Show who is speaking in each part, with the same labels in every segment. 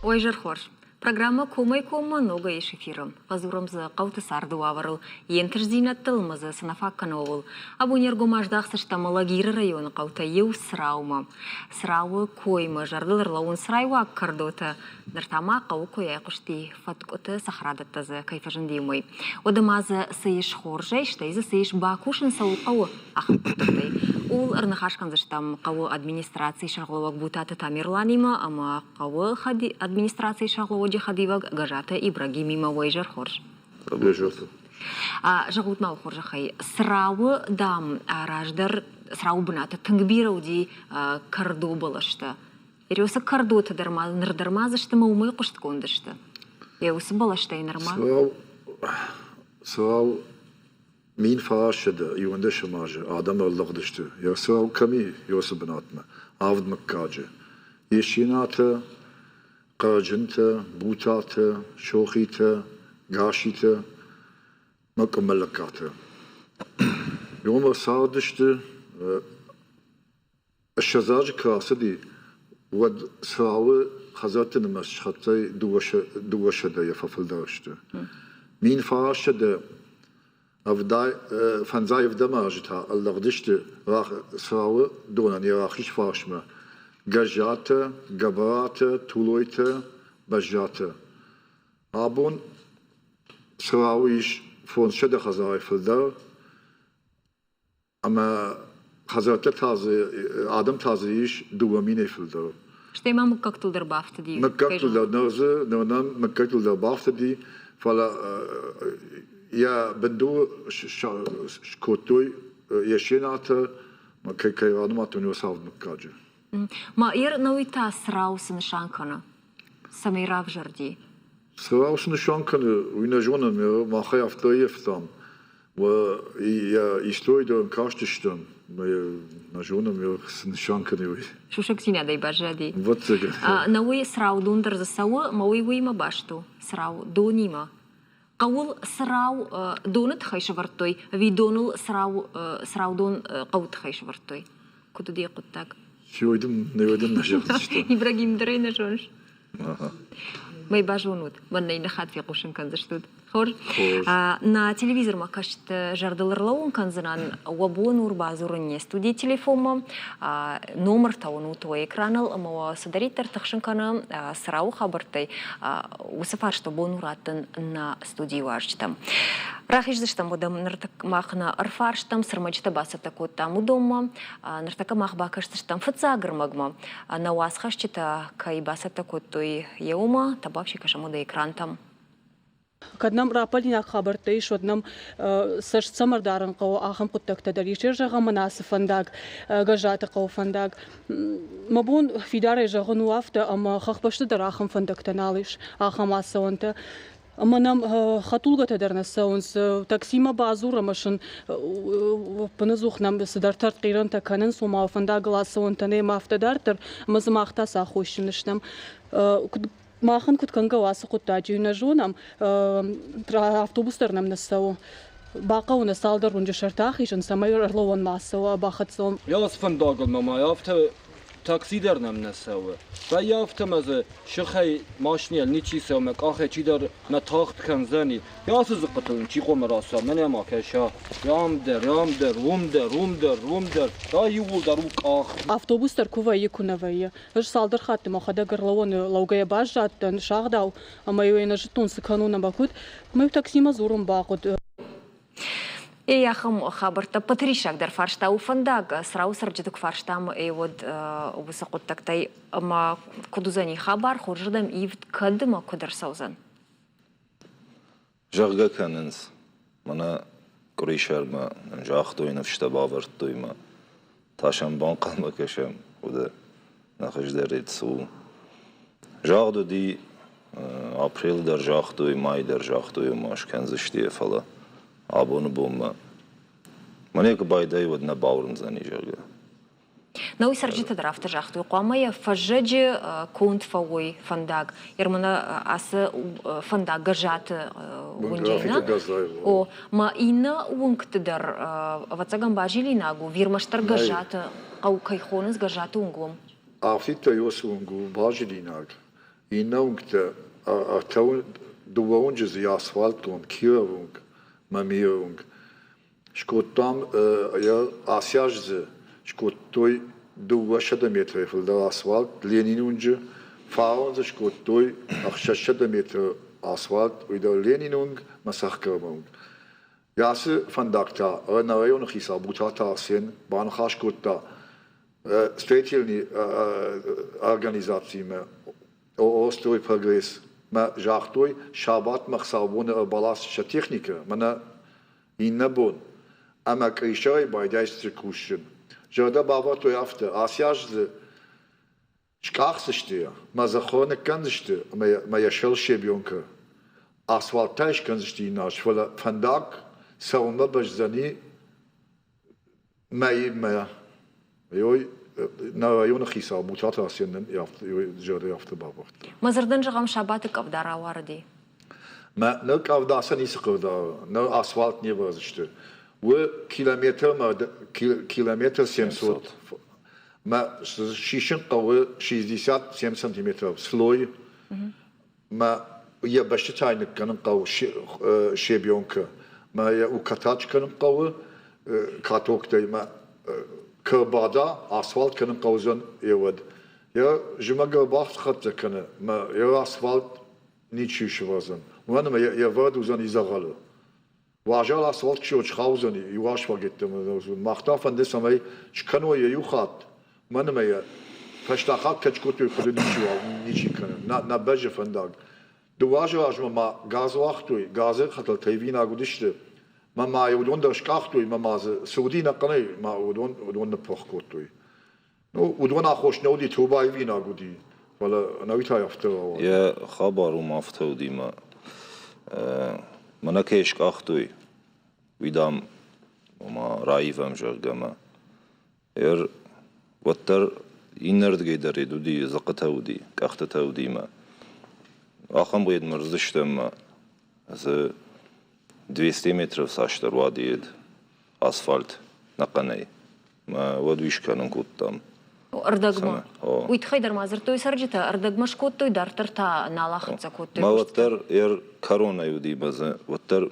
Speaker 1: Ой, изӕр хорз. Программӕ Комӕй-коммӕ ногӕй ис эфиры. Фӕдзурӕм дзы хъӕуты царды уавӕрыл, йе нтыстдзинӕдтыл ӕмӕ дзы цы нӕ фаг кӕны, ууыл. Абон не ргом аздахдзыстӕм Алагиры районы хъӕутӕй иу Цраумӕ. Црауы коймӕ зӕрдыл ӕрлӕууынц црайуаг кӕрдотӕ. Ныр та ма хъӕуы кой айхъуысти, фӕткъуыты цӕхӕрадӕттӕ дзы кӕй фӕзынди, уымӕй. Уӕдӕ ма дзы цы ис хорзӕй, стӕй дзы цы ис бакусын цӕуыл хъӕуы, ахӕм хъуыддӕгтӕй. Ууыл ӕрныхас кӕндзыстӕм хъӕуы администрацийы сӕргълӕууӕг Бутаты Тамерланимӕ ӕмӕ хъӕуы администрацийы сӕргълӕууӕджы хӕдивӕг Гӕзаты Ибрагимимӕ. Уӕ изӕр хорз. Зӕгъут ма хорзӕхӕй, Црауы, дам, раздӕр Црауы бынаты тынг бирӕ уыди кӕрдо бӕлӕстӕ. Ереусы кӕрдотӕ дӕр ма ныр дӕр ма дзы сты ӕмӕ уымӕй хъуыстгонд сты. Йӕ уыцы бӕлӕстӕй нырма.
Speaker 2: Црау 1911 азы адӕм ӕрлыгъдысты йӕ Црау кӕм и, уыцы бынатмӕ, авд мыггаджы. Есенатӕ, Хъӕрджынтӕ, Бутатӕ, Сохитӕ, Гаситӕ мӕ Къуымӕллӕгкатӕ. Иумӕ цардысты 20 азы куы рацыди, уӕд Црауы хӕдзӕртты нымӕц схӕццӕ дыууӕсӕдӕйӕ фӕфылдӕр сты. 1975 ӕвдӕм азы та ӕрлыгъдысты Црауы донӕн йӕ рахиз фарсмӕ Гӕззатӕ, Гӕбӕратӕ, Тулойтӕ, Бӕззатӕ. Абон Црауы ис 500 хӕдзарӕй фылдӕр. Ӕмӕ хӕдзӕрттӕ та дзы, адӕм та дзы ис 2000-ӕй фылдӕр.
Speaker 1: Стӕй ма мыггӕгтыл дӕр бафтыди.
Speaker 2: Мыггӕгтыл дӕр ныр дзы, ныр нӕм мыггӕгтыл дӕр бафтыди, фӕлӕ йӕ бындур скодтой Есенатӕ, кӕй кӕй ранымадтон, уыцы авд мыггаджы.
Speaker 1: Ма ер науи та црау цы нысан кӕны? Цӕмӕй равзӕрди?
Speaker 2: Црау цы нысан кӕны, уый нӕ зонӕм, махӕй афтӕ ӕййӕфтам. Йӕ истори дӕр ын кастыстӕм, нӕ зонӕм, цы нысан кӕны, уый.
Speaker 1: Сусӕгдзинадӕй баззади.
Speaker 2: Ӕвӕццӕгӕн.
Speaker 1: Нӕ уый цраудон дӕр дзы цӕуы, ӕмӕ уый уыимӕ баст у, црау донимӕ. Хъӕуыл црау доны тыххӕй сӕвӕрдтой ӕви доныл црау цраудон хъӕуы тыххӕй сӕвӕрдтой? Куыд уыди хъуыддаг?
Speaker 2: Сегодня, наверное, нӕ зӕгъдзыстӕм.
Speaker 1: Ибрагим дӕр ӕй нӕ зоныс? Мӕй базонут, мӕн нӕ хатт фехъусын кӕндзыстут. Хорз. Нӕ телевизормӕ каст зӕрдыл ӕрлӕууын кӕндзынӕн, уӕ бон у ӕрбадзурын не студийы телефонмӕ. Номыртӕ уынут уӕ экраныл ӕмӕ уӕ цыдӕриддӕр тыхсын кӕны Црауы хабӕрттӕй, уыцы фарста бон у раттын нӕ студийы уазджытӕм. Рахиздзыстӕм уӕдӕ ныртӕккӕ мах нӕ ӕрфарстам, цы рмӕджытӕ бацӕттӕ кодтам, уыдонмӕ. Ныртӕккӕ мах бакӕсдзыстӕм фыццаг ӕрмӕгмӕ. Нӕ уацхӕсджытӕ кӕй бацӕттӕ кодтой еумӕ, табуафси кӕсӕм уӕдӕ экрантӕм.
Speaker 3: Кӕд нӕм раппӕлинаг хабӕрттӕ ис, уӕд нӕм цӕст цӕмӕ рдарын хъӕуы, ахӕм хъуыддӕгтӕ дӕр ис. Зӕгъӕм, мӕнӕ ацы фӕндаг, Гӕззаты хъӕуы фӕндаг. Мӕ бон фидарӕй зӕгъын у афтӕ, ӕмӕ хӕхбӕсты дӕр ахӕм фӕндӕгтӕ нал ис, ахӕм ацӕуӕнтӕ. Ӕмӕ нӕм хӕдтулгӕтӕ дӕр нӕ цӕуынц. Таксимӕ бадзур ӕмӕ сын ӕппынӕдзух нӕм цыдӕртӕ ӕртхъирӕнтӕ кӕнынц, ома фӕндагыл ацӕуӕнтӕ нӕй ӕмӕ афтӕ дарддӕр. Ӕмӕ дзы мах та цы аххосджын стӕм? Куыд махӕн куыд кӕнгӕ у ацы хъуыддаджы, нӕ зонӕм. Автобус дӕр нӕм нӕ цӕуы. Бахъӕуы нӕ цалдӕр уынджы сӕрты ахизын, цӕмӕй ӕрлӕууӕн ма ацӕуа, бахӕццӕ уӕм.
Speaker 4: Ацы фӕндагыл ма ма афтӕ такси дӕр нӕм нӕ цӕуы. Вӕййы афтӕ ӕмӕ дзы сыхӕй машинӕйыл ничи цӕуы, мӕ къахӕй чидӕр мӕ тагъд кӕндзӕни. Ацы дзыхъхъытыл ын чи хъуамӕ рацӕуа, мӕнӕ ма кӕса. Ам дӕр, ам дӕр, уым дӕр, уым дӕр, уым дӕр. Ай иууылдӕр у къахт.
Speaker 3: Автобус дӕр куы вӕййы, куы нӕ вӕййы. Ӕз цалдӕр хатты мӕхӕдӕг ӕрлӕууӕны лӕугӕйӕ баззадтӕн, сагъдау, ӕмӕ-иу ӕй нӕ зыдтон, цы кӕнон ӕмӕ куыд. Ӕмӕ-иу таксимӕ дзурын бахъуыд.
Speaker 1: Ей, ахӕм хабӕрттӕ патриссагдӕр фарста у фӕндаг. Црауы цӕрджыты куы фарстам, уӕд уыцы хъуыддӕгтӕй ӕмӕ куыд уыдзӕни хабар, хорзырдӕм ивд кӕд ӕмӕ куыд ӕрцӕудзӕн?
Speaker 5: Зӕгъгӕ кӕнынц. Мӕнӕ къуырисӕрмӕ нын загътой, ныфстӕ бавӕрдтой мӕ та сӕм банхъӕлмӕ кӕсӕм, уӕдӕ нӕ хуыздӕр цы у. Загъд уыди, апрелы дӕр загътой, майы дӕр загътой, ома скӕндзысты йӕ, фӕлӕ абоны бонмӕ мӕнӕ куы байдайы, уӕд нӕ бауырндзӕни, зӕгъгӕ.
Speaker 1: Науи цӕрджытӕ дӕр афтӕ загътой, хъуамӕ йӕ фӕззӕджы конд фӕуой фӕндаг. Ермана ацы фӕндаг Гӕззаты уынджы нӕ? О, ма иннӕ уынгты дӕр, ӕвӕццӕгӕн, базилинаг у, вирмӕстдӕр Гӕззаты хъӕу кӕй хонынц, Гӕззаты уынг уым.
Speaker 2: Афтидтӕ уыцы уынг у базилинаг. Иннӕ уынгтӕ ӕртӕ дыууӕ уынджы дзы асфальтгонд Кировы уынг, Мамийы уынг. Скодтам йӕ ацы аз дзы скодтой 200 метрӕй фылдӕр асфальт Ленины уынджы, фарон дзы скодтой 600 метры асфальт, уый дӕр Ленины уынг мӕ Цӕхгӕрмы уынг. Ацы фӕндаг та нӕ районы хицау Бутаты Арсен баныхас кодта строительный организациимӕ «Острой прогресс» мӕ загътой, сабатмӕ хуыцаубоны ӕрбалас сӕ техникӕ, мӕнӕ иннӕ бон ӕмӕ къисӕрӕй байдайдзысты кусын. Зӕрдӕ бавӕрдтой афтӕ, ацы аз дзы скъахдзысты йӕ, мӕ дзы хур ныккӕндзысты ӕмӕ йӕ шелшебенкӕ асфальттӕй скӕндзысты иннӕ аз, фӕлӕ фӕндаг цӕуынмӕ бӕздзӕни мӕймӕ. Ой, нӕ районы хицау Бутаты Арсен нын зӕрдӕ афтӕ бавӕрдта.
Speaker 1: Мӕ дзырдӕн зӕгъӕм, сабаты къӕвда рауарыди.
Speaker 2: Мӕ ныр къӕвда сӕ ницы хъыгдары, ныр асфальт не вӕрдзысты. Уы километрмӕ километр 700 Мӕ сисын хъӕуы 67 сантиметров слой. Мӕ йӕ бӕстытӕй ныккӕнын хъӕуы щебенкӕ. Мӕ йӕ укатач кӕнын хъӕуы катоктӕй. Мӕ кӕрбада асфальт кӕнын хъӕудзӕн еуӕд. Йӕ зымӕг ӕрбахӕццӕ кӕны, мӕ йӕ асфальт ничи сывӕрдзӕн. Уымӕн ӕмӕ йӕ вӕрд уыдзӕн дзӕгъӕлы. Уазал асфальт чи схаудзӕни, иу асфальгеттӕмӕ мах та фӕнды, цӕмӕй скӕной йӕ иу хатт, мӕн ӕмӕ йӕ фӕстаг хатт кӕд скодтой, хъуыды ничиуал ничи кӕны, нӕ бӕззы фӕндаг. Дыууӕ азы размӕ ма газ уагътой, газы хӕтӕлтӕ ивинаг уыдысты, мӕ ма йӕ уыдон дӕр скъахтой, мӕ ма дзы цы уыди ӕнӕхъӕнӕй, ма уыдон, уыдон ныппырх кодтой. Ну, уыдон аххос нӕ уыди, трубӕ ивинаг уыди, фӕлӕ ӕнӕуи та афтӕ рауад.
Speaker 5: Йӕ хабар уым афтӕ уыди мӕ мӕнӕ кӕй скъахтой, уый, дам, ома раивӕм, зӕгъгӕ, мӕ ӕр уӕддӕр иннӕрдыгӕй дӕр йед уыди, дзыхъхъытӕ уыди, къӕхтытӕ уыди мӕ ахӕм гъед мӕрдзыстӕм мӕ дзы 200 метров цасдӕр уад йед асфальт нӕхъӕнӕй. Мӕ уӕд уый скӕнын кодтам.
Speaker 1: Ӕрдӕгмӕ. Уый тыххӕй дӕр ма дзырдтой цӕрджытӕ, ӕрдӕгмӕ скодтой, дарддӕр та нал ахӕццӕ кодтой.
Speaker 5: Мӕ уӕддӕр ӕр кӕронӕй уыди мӕ дзы уӕддӕр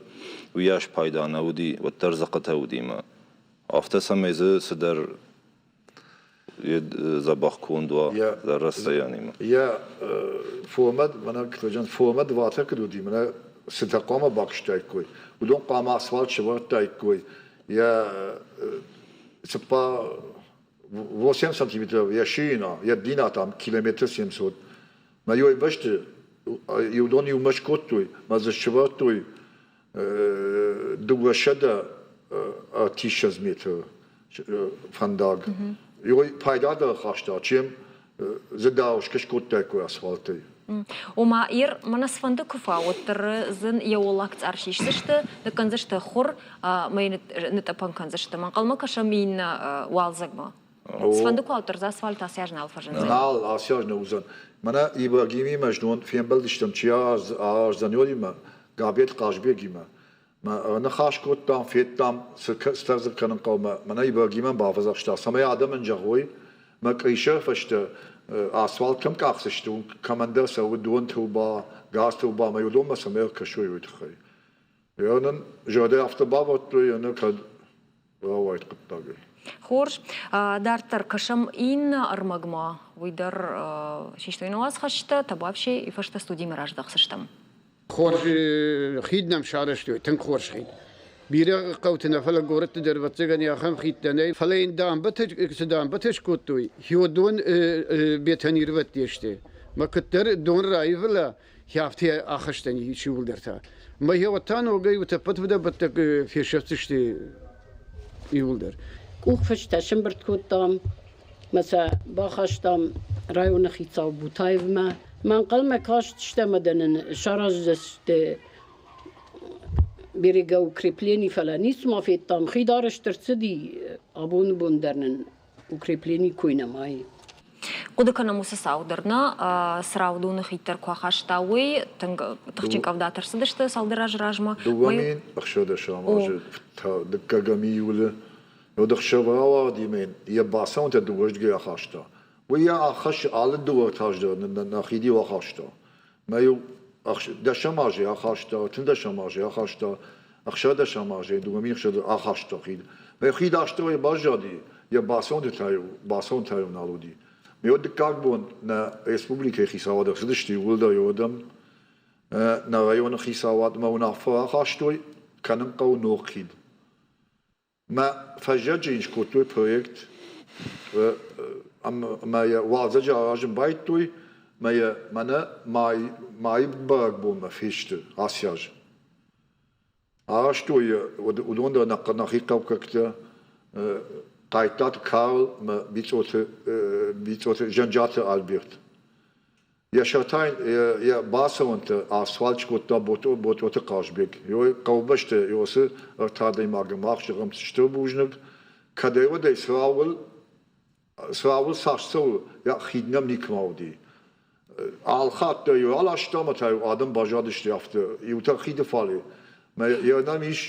Speaker 5: уыйас пайда нӕ уыди, уӕддӕр дзыхъхъытӕ уыди мӕ. Афтӕ цӕмӕй дзы цыдӕр дзӕбӕх конд уа дӕр расстояниемӕ.
Speaker 2: Йӕ формӕ, мӕнӕ формӕ дватӕ куыд уыди, мӕнӕ цытӕ хъуамӕ бакуыстаиккой, уыдон хъуамӕ асфальт сӕвӕрдтаиккой, йӕ цыппар 8 сантиметров йӕ ширина, йӕ длина там километр 700. Мӕ йой бӕсты иу дон иумӕ скодтой, мӕ дзы сӕвӕрдтой 230 метры фӕндаг. Йой пайда дӕр хаста, чем дзы скодтаиккой асфальтӕй.
Speaker 1: Ома, ир мӕнӕ цыфӕнды куы фӕ, уӕддӕр дзы йӕ уӕллаг цъар сисдзысты, ныккӕндзысты хур, ӕмӕ йын нытъӕпӕн кӕндзысты. Ӕнхъӕлмӕ кӕсӕм иннӕ уалдзӕгмӕ. Цыфӕнды куы уӕддӕр дзы асфальт ацы аз нал фӕзындзӕн.
Speaker 2: Нал, ацы аз нӕ уыдзӕн. Мӕнӕ Ибрагимимӕ знон фембӕлдыстӕм, чи араздзӕн уыимӕ, Габет Хъазбегимӕ. Ныхас кодтам, федтам, цы стӕрдзыр кӕнын хъӕуы. Мӕнӕ Ибрагимӕн бафӕдзӕхста, цӕмӕй адӕмӕн зӕгъой, мӕ къисӕр фӕстӕ асфальт кӕм къахдзысты, уым кӕмӕндӕр цӕуы дон труба, газ труба, ӕмӕ уыдонмӕ цӕмӕй ӕркӕсой, уый тыххӕй. Йӕ нын зӕрдӕ афтӕ бавӕрдтой, ӕнӕ кӕд рауайд хъуыддагӕй.
Speaker 1: Хорз. Дарддӕр кӕсӕм иннӕ ӕрмӕгмӕ. Уый дӕр систой нӕ уацхӕсджытӕ, Табуафсейы фӕстӕ студимӕ раздӕхдзыстӕм.
Speaker 6: Хорз хид нӕм сарӕзтой, тынг хорз хид. Бирӕ хъӕуты нӕ, фӕлӕ горӕтты дӕр, ӕвӕццӕгӕн, ахӕм хидтӕ нӕй. Фӕлӕ йын дамбӕтӕ, цы дамбӕтӕ скодтой, хиодон бетонирвӕдтӕ сты. Мӕ куыддӕр дон раивыла, афтӕ ахызтӕн иууылдӕр та. Мӕ уӕд та ногӕй утӕппӕт фыдӕбӕттӕ фесӕфдзысты иууылдӕр.
Speaker 7: Къухфыстӕ сӕмбырд кодтам, мӕ сӕ бахастам районы хицау Бутаевмӕ. Мӕ ӕнхъӕлмӕ кастыстӕм ӕмӕ нын сараздзысты берегоукреплени, фӕлӕ ницыма федтам. Хид арӕзт ӕрцыди, абоны бон дӕр нын укреплени кой нӕма и.
Speaker 1: Хъуыды кӕнӕм уыцы цау дӕр нӕ, Цыраудоны хид дӕр куы ахаста, уый тынг тыхджын къӕвдатӕ ӕрцыдысты цалдӕр азы размӕ.
Speaker 2: 2016 азы дыккӕгӕм июлы уӕд ӕхсӕв рауагъдимӕ йӕ бацӕуӕнтӕ дыууӕрдыгӕй ахаста. Уый йӕ ӕххӕссы алы дыууӕ дӕр нӕ хид-иу ахаста. Мӕ-иу дӕсӕм азы ахаста, ӕртындӕсӕм азы ахаста, ӕхсӕрдӕсӕм азы, 2006 ахаста хид. Мӕ хид астӕуӕй баззади, йӕ бацӕуӕнты та-иу бацӕуӕн та-иу нал уыди. Ме дыккаг бон нӕ республикӕйы хицауад ӕрцыдысты иууылдӕр иуырдӕм. Нӕ районы хицауадмӕ уынаффӕ рахастой, кӕнын хъӕуы ног хид. Мӕ фӕззӕджы йын скодтой проект ӕмӕ йӕ уалдзӕджы аразын байдыдтой мӕ йӕ мӕнӕ майы бӕрӕгбонмӕ фесты ацы аз. Арӕзтой йӕ уыдон дӕр нӕхи хъӕуккӕгтӕ Хъайттаты Карл ӕмӕ Бицъоты Зӕнджиаты Альберт. Йӕ сӕртӕ йӕ бацӕуӕнтӕ асфальт скодта Ботъоты Хъазбег. Хъӕубӕсты уыцы ӕртӕ адӕймагы мах зӕгъӕм стыр бузныг. Кӕдӕй-уӕдӕй цырагъыл цас цӕуы, йӕ хид нӕм никуыма уыди. Алхатт дӕр-иу аласта ӕмӕ та-иу адӕм баззадысты афтӕ. Иутӕ хиды фале. Йӕ нӕм ис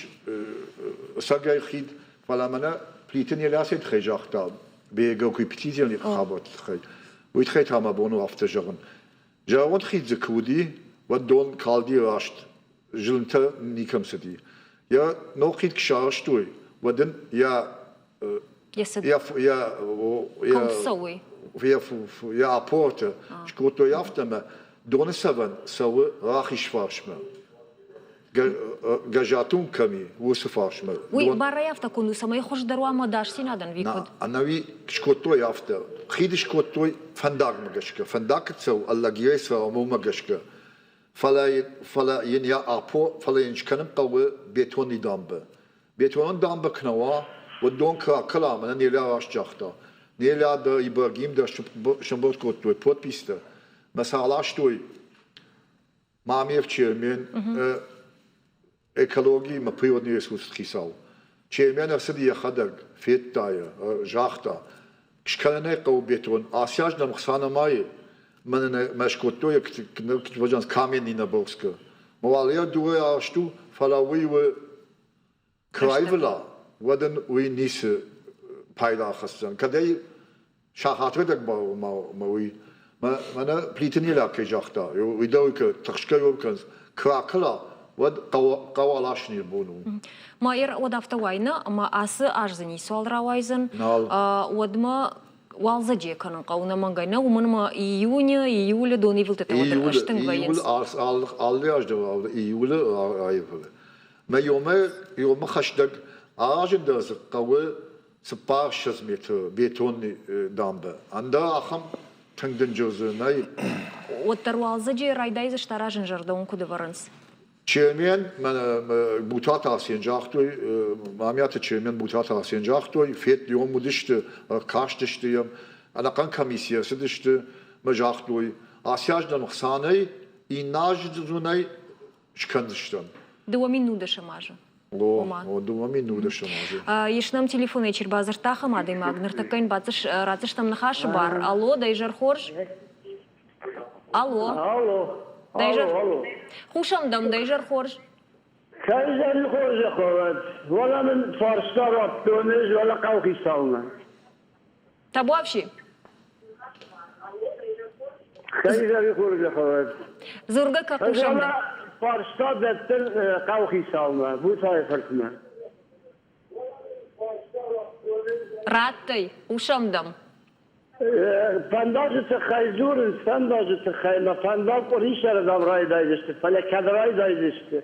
Speaker 2: ӕцӕгӕй хид, фӕлӕ мӕнӕ Плиты Нелясӕй тыххӕй загъта, Бегӕ куы репетицийӕн хабӕртты тыххӕй, уый тыххӕй та мӕ бон у афтӕ зӕгъын. Зӕронд хид дзы куы уыди, уӕд дон калди раст, зылынтӕ никӕм цыди. Йӕ ног хид куы сарӕзтой, уӕд ын йӕ йӕ апорты скодтой афтӕ ӕмӕ доны цӕвӕн цӕуы рахиз фарсмӕ. Гӕзатун кӕм и, уыцы фарсмӕ.
Speaker 1: Уый барӕй афтӕ конд у, цӕмӕй хуыздӕр уа ӕмӕ ӕдасдзинадӕн ӕви куыд?
Speaker 2: Ӕнӕуи скодтой афтӕ. Хид скодтой фӕндагмӕ гӕсгӕ. Фӕндаг куыд цӕуы, ӕллӕгирӕй цӕуы ӕмӕ уымӕ гӕсгӕ. Фӕлӕ, фӕлӕ йын йӕ апо, фӕлӕ йын скӕнын хъӕуы бетонный дамбӕ. Бетонон дамбӕ куы нӕ уа, уӕд дон куы ракӕла, мӕнӕ Неля раст загъта. Неля дӕр Ибрагим дӕр сӕмбырд кодтой подпистӕ, мӕ сӕ аластой Мамиев Чермен экологи ӕмӕ природный ресурсты хицау. Чермен ӕрцыди йӕхӕдӕг, федта йӕ, загъта, скӕнын ӕй хъӕуы бетон, ацы аз нӕм хца нӕма и, мӕнӕ мӕ скодтой каменный Наборскы. Мӕ уал йӕ дурӕй арӕзт у, фӕлӕ уый у куы раивыла, уӕд ын уый ницы пайда ӕрхӕсдзӕн. Кӕд ӕй сахатрӕдӕг ма уый мӕнӕ Плиты Неля кӕй загъта, уый дӕр тыхсгӕ кӕнынц, куы ракӕла, уӕд хъӕуы аласын йӕ бон у.
Speaker 1: Майер уӕд афтӕ уайна, ӕмӕ ацы аз дзы ницуал рауайдзӕн.
Speaker 2: Нал.
Speaker 1: Уӕдмӕ уалдзӕджы кӕнын хъӕуы нӕмӕнгӕй нӕ, уымӕн ӕмӕ июны, июлы донивылдтытӕ уӕддӕр стынг вӕййынц.
Speaker 2: Июлы алы аз дӕр июлы раивылы. Мӕ ёмӕ хӕстӕг аразын дӕр дзы хъӕуы 24 метры бетонный дамбӕ. Ӕндӕр ахӕм тынг дынджыр дзы нӕй.
Speaker 1: Уӕддӕр уалдзӕджы райдайдзысты аразын зӕрдӕ уын куыд ӕвӕрынц?
Speaker 2: Чермен, Бутаты Арсен загътой, Мамиаты Чермен Бутаты Арсен загътой, федтион уыдысты, ӕркастысты йӕм, ӕнӕхъӕн комисси ӕрцыдысты мӕ загътой, ацы аз нӕм хца нӕй, иннӕ аз нӕй скӕндзыстӕм.
Speaker 1: 2010 азы.
Speaker 2: О, 2010 азы.
Speaker 1: Ис нӕм телефонӕй чи рбадзырдта ахӕм адӕймаг, ныртӕккӕ йын ратдзыстӕм ныхасы бар. Алло, дӕ изӕр хорз? Алло.
Speaker 8: Алло.
Speaker 1: Дӕ изӕр... Хъусӕм дӕм, дӕ изӕр хорз.
Speaker 8: Кӕй зӕры хорзӕх уӕд, уӕлӕ мын фарста радтон ӕз уӕлӕ хъӕухицаумӕ.
Speaker 1: Табуафси.
Speaker 8: Кӕй зӕры хорзӕх уӕд.
Speaker 1: Дзургӕ кӕ хъусӕм дӕ.
Speaker 8: Фарста дӕттын хъӕухицаумӕ, Бутайы фыртмӕ.
Speaker 1: Радтай, хъусӕм дӕм.
Speaker 8: Фӕндаджы тыххӕй дзурынц, фӕндаджы тыххӕй ӕмӕ фӕндаг къуырисӕрдӕм райдайдзысты, фӕлӕ кӕд райдайдзысты,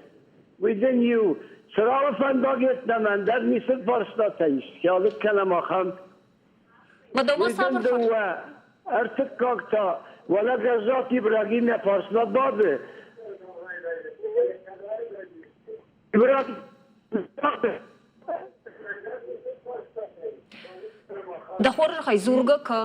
Speaker 8: уый дын иу Цырагъы фӕндаг йеддӕмӕ ӕндӕр ницы фарстатӕ ис, алыг кӕнӕм ахӕм.
Speaker 1: Мадӕмӕ цавӕр
Speaker 8: Дыууӕ, ӕртыккаг та, уӕлӕ Гӕззаты Ибрагим йӕ фарсмӕ бады. Ибрагим
Speaker 1: Дӕ хорзӕхӕй, дзургӕ кӕ.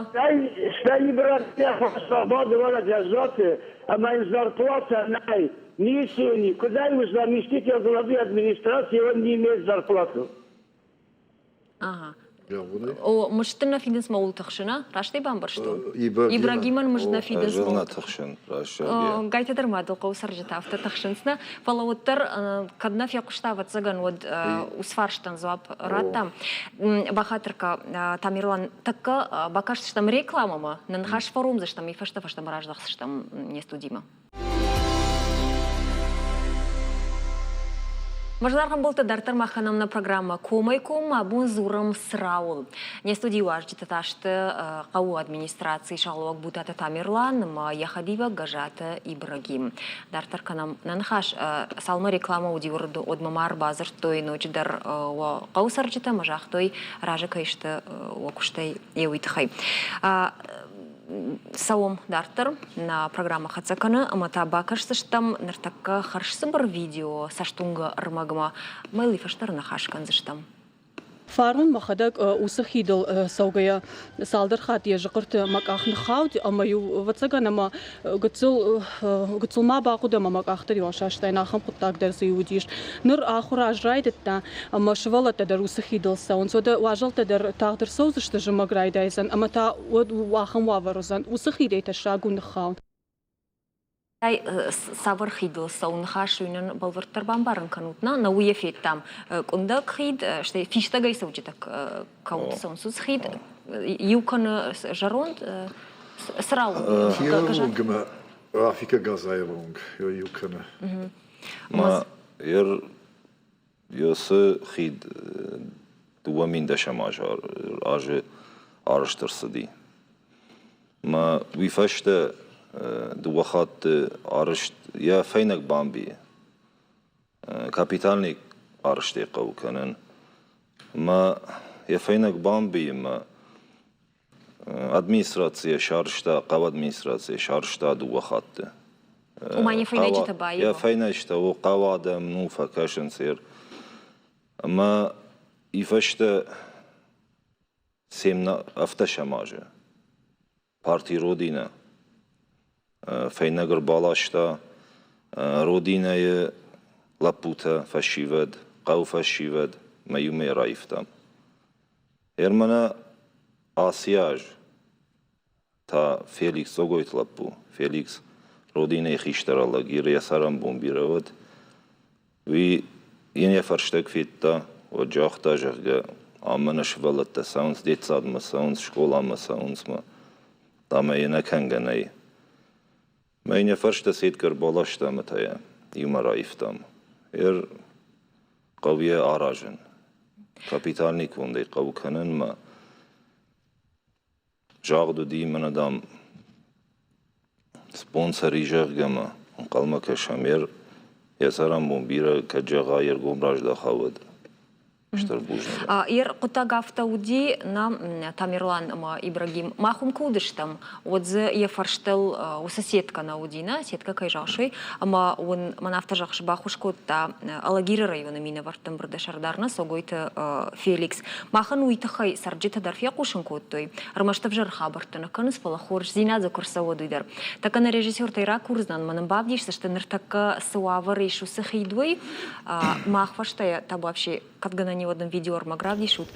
Speaker 8: Стӕй Ибрагим фарсмӕ бады уӕлӕ Гӕззаты, ӕмӕ йын зарплатӕ нӕй. Ницы йын и. Куыдӕй уыдзӕн истытӕ главы администрацийы, он не имеет зарплату.
Speaker 1: Ага. О, мызд нӕ фидынц ма ууыл тыхсын, а? Раст ӕй бамбӕрстон? Ибрагимӕн мызд нӕ фидынц.
Speaker 5: Ӕз нӕ тыхсын, раст зӕгъгӕ.
Speaker 1: Гайты дӕр ма дыл хъӕуы цӕрджытӕ афтӕ тыхсынц, нӕ? Фӕлӕ уӕддӕр, кӕд нӕ фехъуыста, ӕвӕццӕгӕн, уӕд уыцы фарстӕн дзуапп радтам. Бахатыр кӕ, Тамерлан, тӕккӕ бакастыстӕм рекламӕмӕ, нӕ ныхас фӕромдзыстӕм, и фӕстӕ фӕстӕмӕ раздӕхдзыстӕм не студимӕ. Мӕздаргъ ӕмбӕлттӕ дарддӕр мах кӕнӕм нӕ программӕ Комӕй-коммӕ абон дзурӕм Црауыл. Не студийы уазджытӕ та сты хъӕуы администрацийы сӕргълӕууӕг Бутаты Тамерлан ӕмӕ йӕ хӕдивӕг Гӕзаты Ибрагим. Дарддӕр кӕнӕм нӕ ныхас. Цалынмӕ рекламӕ уыди, уӕдмӕ ма ӕрбадзырдтой ноджыдӕр уӕ хъӕуы цӕрджытӕ ӕмӕ загътой, разы кӕй сты уӕ куыстӕй, йе уый тыххӕй. Цӕуӕм дарддӕр. Нӕ программӕ хӕццӕ кӕны ӕмӕ та бакӕсдзыстӕм ныртӕккӕ хӕрзцыбыр видео цӕстуынгӕ ӕрмӕгмӕ. Мӕ фӕстӕ ныхас кӕндзыстӕм.
Speaker 3: Фарон мӕхӕдӕг уыцы хидыл цӕугӕйӕ цалдӕр хатт йӕ зыхъырты мӕ къах ныххауд ӕмӕ-иу, ӕвӕццӕгӕн, ӕмӕ гыццыл, гыццыл ма бахъуыд ӕмӕ мӕ къах дӕр-иу асастаин, ахӕм хъуыддаг дӕр дзы уыдис. Ныр ахуыр аз райдыдта ӕмӕ сывӕллӕттӕ дӕр уыцы хидыл цӕуынц. Уӕдӕ уазӕлттӕ дӕр тагъд ӕрцӕудзысты, зымӕг райдайдзӕн ӕмӕ та уӕд ахӕм уавӕр уыдзӕн. Уыцы хидӕй тӕссаг у ныххауын.
Speaker 1: Цавӕр хидыл цӕуы ныхас, уый нын бӕлвырддӕр бамбарын кӕнут. Нӕ, нӕ уый федтам. Къуындӕг хид, стӕй фистӕгӕй цӕуджытӕ кӕуылты цӕуынц, уыцы хид иу кӕны зӕронд цырау.
Speaker 2: Кировы уынгмӕ Рафика Газаевы уынг иу кӕны.
Speaker 5: Ма ер Ёсы хид 2010 азы арӕзт ӕрцыди. Мӕ уый фӕстӕ дыууӕ хатты арӕзт йӕ фӕйнӕг бамбийы. Капитальный арӕзтӕй хъӕуы кӕнын. Мӕ йӕ фӕйнӕг бамбийы мӕ Администрацийӕ сарӕзта, хъӕуы администрацийӕ сарӕзта дыууӕ хатты.
Speaker 1: Ома йӕ фӕйнӕджытӕ баива?
Speaker 5: Йӕ фӕйнӕджытӕ, о, хъӕуы адӕм, ну, фӕкӕсынц ер. Ӕмӕ и фӕстӕ ӕвддӕсӕм азы парти Родина фӕйнӕг ӕрбаласта Родинӕйы лӕппутӕ, фӕсивӕд, хъӕуы фӕсивӕд мӕ иумӕ раивтам. Гермӕнӕ аци аз та Феликс Цогойты лӕппу, Феликс Родинӕйы хистӕр Алагир йӕ цӕрӕнбон бирӕ уыд. Уый йын йӕ фӕрстӕг федта, уӕд загъта, зӕгъгӕ, ам мӕнӕ сывӕллӕттӕ цӕуынц детсадмӕ цӕуынц, скъоламӕ цӕуынц мӕ, ӕмӕ йӕ нӕ кӕнгӕ нӕй. Мӕ йын йӕ фӕрстӕ сеткӕ ӕрбаласта ӕмӕ та йӕ иумӕ раивтам. Ер хъӕуы йӕ аразын. Капитальный кондӕй хъӕуы кӕнынмӕ. Загъд уыди, мӕнӕ, дам, спонсор и, зӕгъгӕ мӕ ӕнхъӕлмӕ кӕсӕм. Ер йӕ цӕрӕнбон бирӕ кӕд зӕгъа, йе ргом раздаха, уӕд стыр бузныг.
Speaker 1: Ер хъуыддаг афтӕ уыди, нӕ Тамерлан ӕмӕ Ибрагим мах уым куы уыдыстӕм, уӕд дзы йӕ фӕрстыл уыцы сеткӕ нӕ уыди, нӕ сеткӕ кӕй зӕгъыс, уый, ӕмӕ уын мӕн афтӕ зӕгъыс, баххуыс кодта Алагиры районы минӕвӕртты ӕмбырды сӕрдар нӕ Цогойты Феликс. Махӕн уый тыххӕй цӕрджытӕ дӕр фехъусын кодтой, ӕрмӕст ӕвзӕр хабӕрттӕ нӕ кӕнынц, фӕлӕ хорздзинад дзы куы рцӕуӕд, уый дӕр. Тӕккӕ нӕ режиссертӕй ракурдзынӕн, мӕн ын бавдисдзысты, ныртӕккӕ цы уавӕр ис, уыцы хид, уый. Мах фӕстӕ та вообще кӕд гӕнӕн и, уӕд ын видеоӕрмӕг равдисут.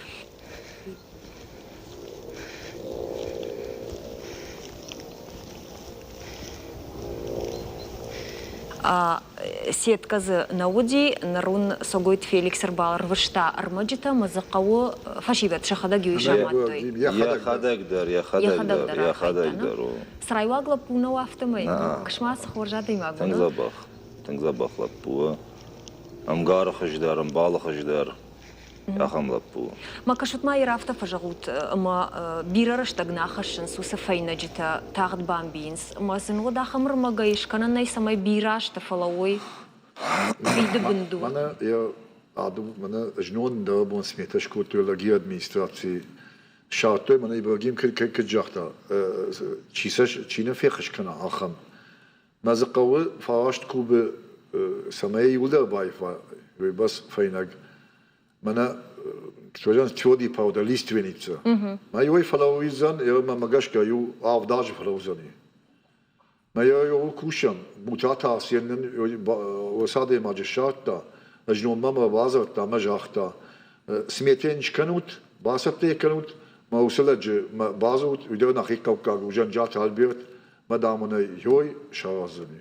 Speaker 1: Сеткӕ дзы нӕ уыди, ныр уын Цогойты Феликс ӕрбарвыста ӕрмӕджытӕ ӕмӕ дзы хъӕуы фӕсивӕд сӕхӕдӕг иу самадтой.
Speaker 5: Йӕхӕдӕг дӕр, йӕхӕдӕг дӕр, йӕхӕдӕг дӕр.
Speaker 1: Црайуаг лӕппу нӕу афтӕмӕй? Кысма цы хорз адӕймаг у.
Speaker 5: Тынг дзӕбӕх, тынг дзӕбӕх лӕппу у. Ӕмгары хуыздӕр, ӕмбалы хуыздӕр. Ахӕм лӕппу.
Speaker 1: Ма кӕсут ма йӕ афтӕ фӕзӕгъут, ӕмӕ бирӕ рӕстӕг нӕ ахӕссынц уыцы фӕйнӕджытӕ, тагъд бамбийынц. Ӕмӕ сын уӕд ахӕм ӕрмӕгӕй скӕнӕн нӕй, цӕмӕй бирӕ азты фӕлӕууой хиды бындур.
Speaker 2: Мӕнӕ йӕ адӕм, мӕнӕ знон дӕ бон сметӕ скодтой лӕги администрацийы. Ссардтой мӕнӕ Ибрагим куыд загъта, чи сӕ чи нӕ феххуыс кӕна, ахӕм. Мӕ дзы хъӕуы фараст кубы, цӕмӕй иуылдӕр баива, уыйбӕрц фӕйнӕг. Мӕнӕ скажем, твердый порода, лиственница. Мӕ иуӕй фӕлӕудзӕн, мӕ гӕсгӕ иу авд азы фӕлӕудзӕни. Мӕ йӕ кусӕм, Бутаты Арсен нын уыцы адӕймаджы ссардта, ӕз номмӕ мӕ бадзырдта ӕмӕ загъта, сметӕ йын скӕнут, Бацӕттӕ кӕнут мӕ уыцы лӕджы мӕ бадзурут, уый дӕр нӕхи хъӕуккаг у, Зӕнджиаты Альберт, мӕ дам ын ӕй йой сараздзӕни.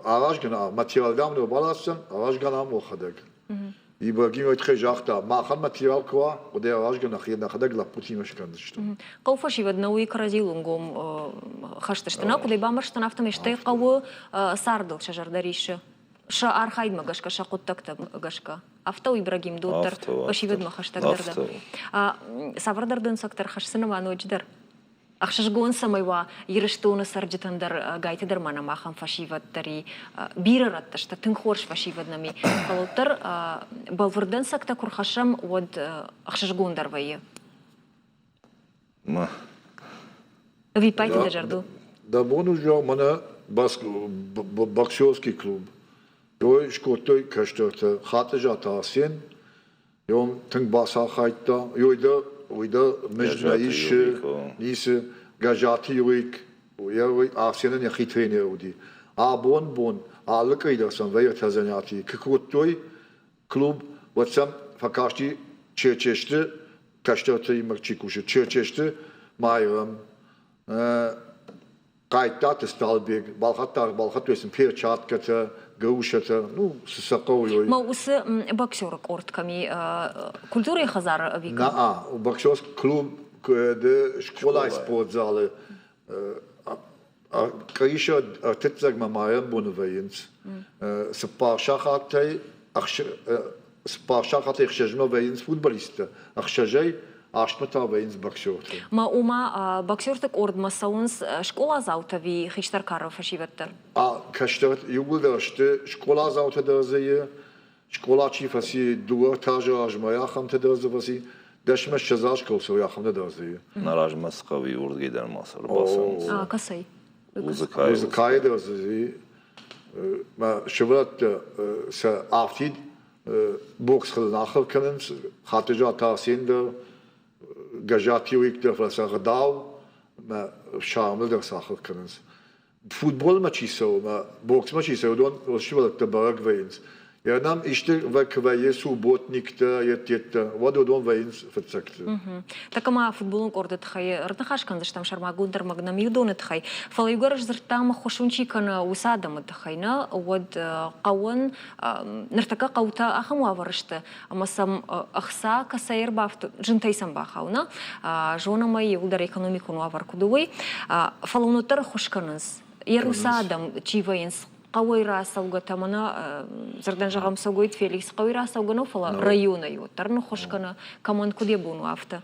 Speaker 2: Аразгӕ материал дам нӕ баласдзӕн, аразгӕ нӕм уӕхӕдӕг. Ибрагим уый тыххӕй загъта, махӕн материал куы уа, уӕд ӕй аразгӕ нӕхи нӕхӕдӕг лӕппутимӕ скӕндзыстӕм.
Speaker 1: Хъӕуы фӕсивӕд нӕ уый кӕрӕдзийыл уынгом хӕстысты. Нӕ куыдӕй бамбӕрстон, афтӕмӕй стӕй хъӕуы цардыл сӕ зӕрдӕ риссы. Сӕ архайдмӕ гӕсгӕ, сӕ хъуыддӕгтӕм гӕсгӕ. Афтӕ у Ибрагим доддӕр фӕсивӕдмӕ хӕстӕгдӕр дӕ. Цавӕрдӕр дӕнцӕгтӕ ӕрхӕсдзынӕ ма ноджыдӕр? Ӕхсызгон цӕмӕй уа Ирыстоны цӕрджытӕн дӕр, гайты дӕр ма нӕм ахӕм фӕсивӕд дӕр и. Бирӕ рӕтты сты, тынг хорз фӕсивӕд нӕм и. Фӕлӕ уӕддӕр бӕлвырд дӕнцӕгтӕ куы рхӕссӕм, уӕд ӕхсызгондӕр вӕййы.
Speaker 5: Ма.
Speaker 1: Ӕвиппайды дӕ зӕрдыл?
Speaker 2: Дӕ бон у зӕгъ, мӕнӕ боксерский клуб. Той скодтой кӕстӕртӕ Хатъызаты Арсен, Йом тынг бацархайдта. Йой дӕр, уый дӕр мызд нӕ исы, ницы. Гӕзаты Юрик, йӕ Арсенӕн йӕхи тренер уыди. Абон бон алы къӕй дӕр сӕм вӕййы ӕртӕ занятийы. Куы кодтой клуб, уӕд сӕм фӕкасти Черчесты кӕстӕртимӕ чи кусы, Черчесты Майрӕм, Хъайттаты Сталбег, балхӕдта, балхӕдтой сын перчаткӕтӕ, грушӕтӕ, ну, цы сӕ хъӕуы, уый.
Speaker 1: Ма уыцы боксеры къорд кӕм и, культурӕйы хӕдзары ӕви кӕм?
Speaker 2: На, боксерский клуб скъолайы спортзалы къисы ӕртыццӕгмӕ майрӕмбоны вӕййынц. 4 сахатӕй 6-мӕ вӕййынц футболисттӕ, 6-ӕй 8-мӕ та вӕййынц боксертӕ.
Speaker 1: Ма уымӕ боксерты къордмӕ цӕуынц скъоладзаутӕ ӕви хистӕр кары фӕсивӕд дӕр?
Speaker 2: Кӕстӕр иууылдӕр сты скъоладзаутӕ дӕр дзы и, скъола чи фӕци, дыууӕ этажы размӕ ахӕмтӕ дӕр дзы фӕци, 10-20 аз кӕуыл цӕуы, ахӕмтӕ дӕр дзы и.
Speaker 5: Нӕ размӕ цы хъӕуы, уырдыгӕй дӕр ма сӕ ӕрбацӕуынц.
Speaker 1: Кӕцӕй?
Speaker 5: Музыкайы.
Speaker 2: Музыкайы дӕр дзы и. Мӕ сывӕллӕттӕ сӕ афтид бокс хылын ахуыр кӕнынц, Хатыжаты Арсен дӕр, Гӕззаты Юрик дӕр, фӕлӕ сӕ ӕгъдау мӕ фсармыл дӕр сахуыр кӕнынц. Футболмӕ чи цӕуы мӕ боксмӕ чи цӕуы, уыдон сывӕллӕттӕ бӕрӕг вӕййынц. Йӕ нӕм исты куы вӕййы субботниктӕ, йедтӕ, уӕд уыдон вӕййынц фыццӕгты.
Speaker 1: Так ӕмӕ футболон къорды тыххӕй ӕрныхас кӕндзыстӕм сӕрмагонд ӕрмӕг нӕм иудоны тыххӕй. Фӕлӕ иугӕр сдзырдтам, ӕххуыс уын чи кӕны, уыцы адӕмы тыххӕй, нӕ, уӕд хъӕуӕн ныртӕккӕ хъӕутӕ ахӕм уавӕры сты, ӕмӕ сӕм ӕхца кӕцӕй ӕрбафты, зынтӕй сӕм бахауы, нӕ? Зонӕм ӕй, иууылдӕр экономикон уавӕр куыд у, уый. Фӕлӕ уын уӕддӕр ӕххуыс кӕнынц. Йӕ адӕм чи вӕййынц, хъӕуӕй рацӕугӕтӕ, мӕнӕ дзырдӕн зӕгъӕм, Согойты Феликс хъӕуӕй рацӕугӕ нӕу, фӕлӕ районӕй уӕддӕр ныххуыс кӕны, кӕмӕн куыд йӕ бон у, афтӕ.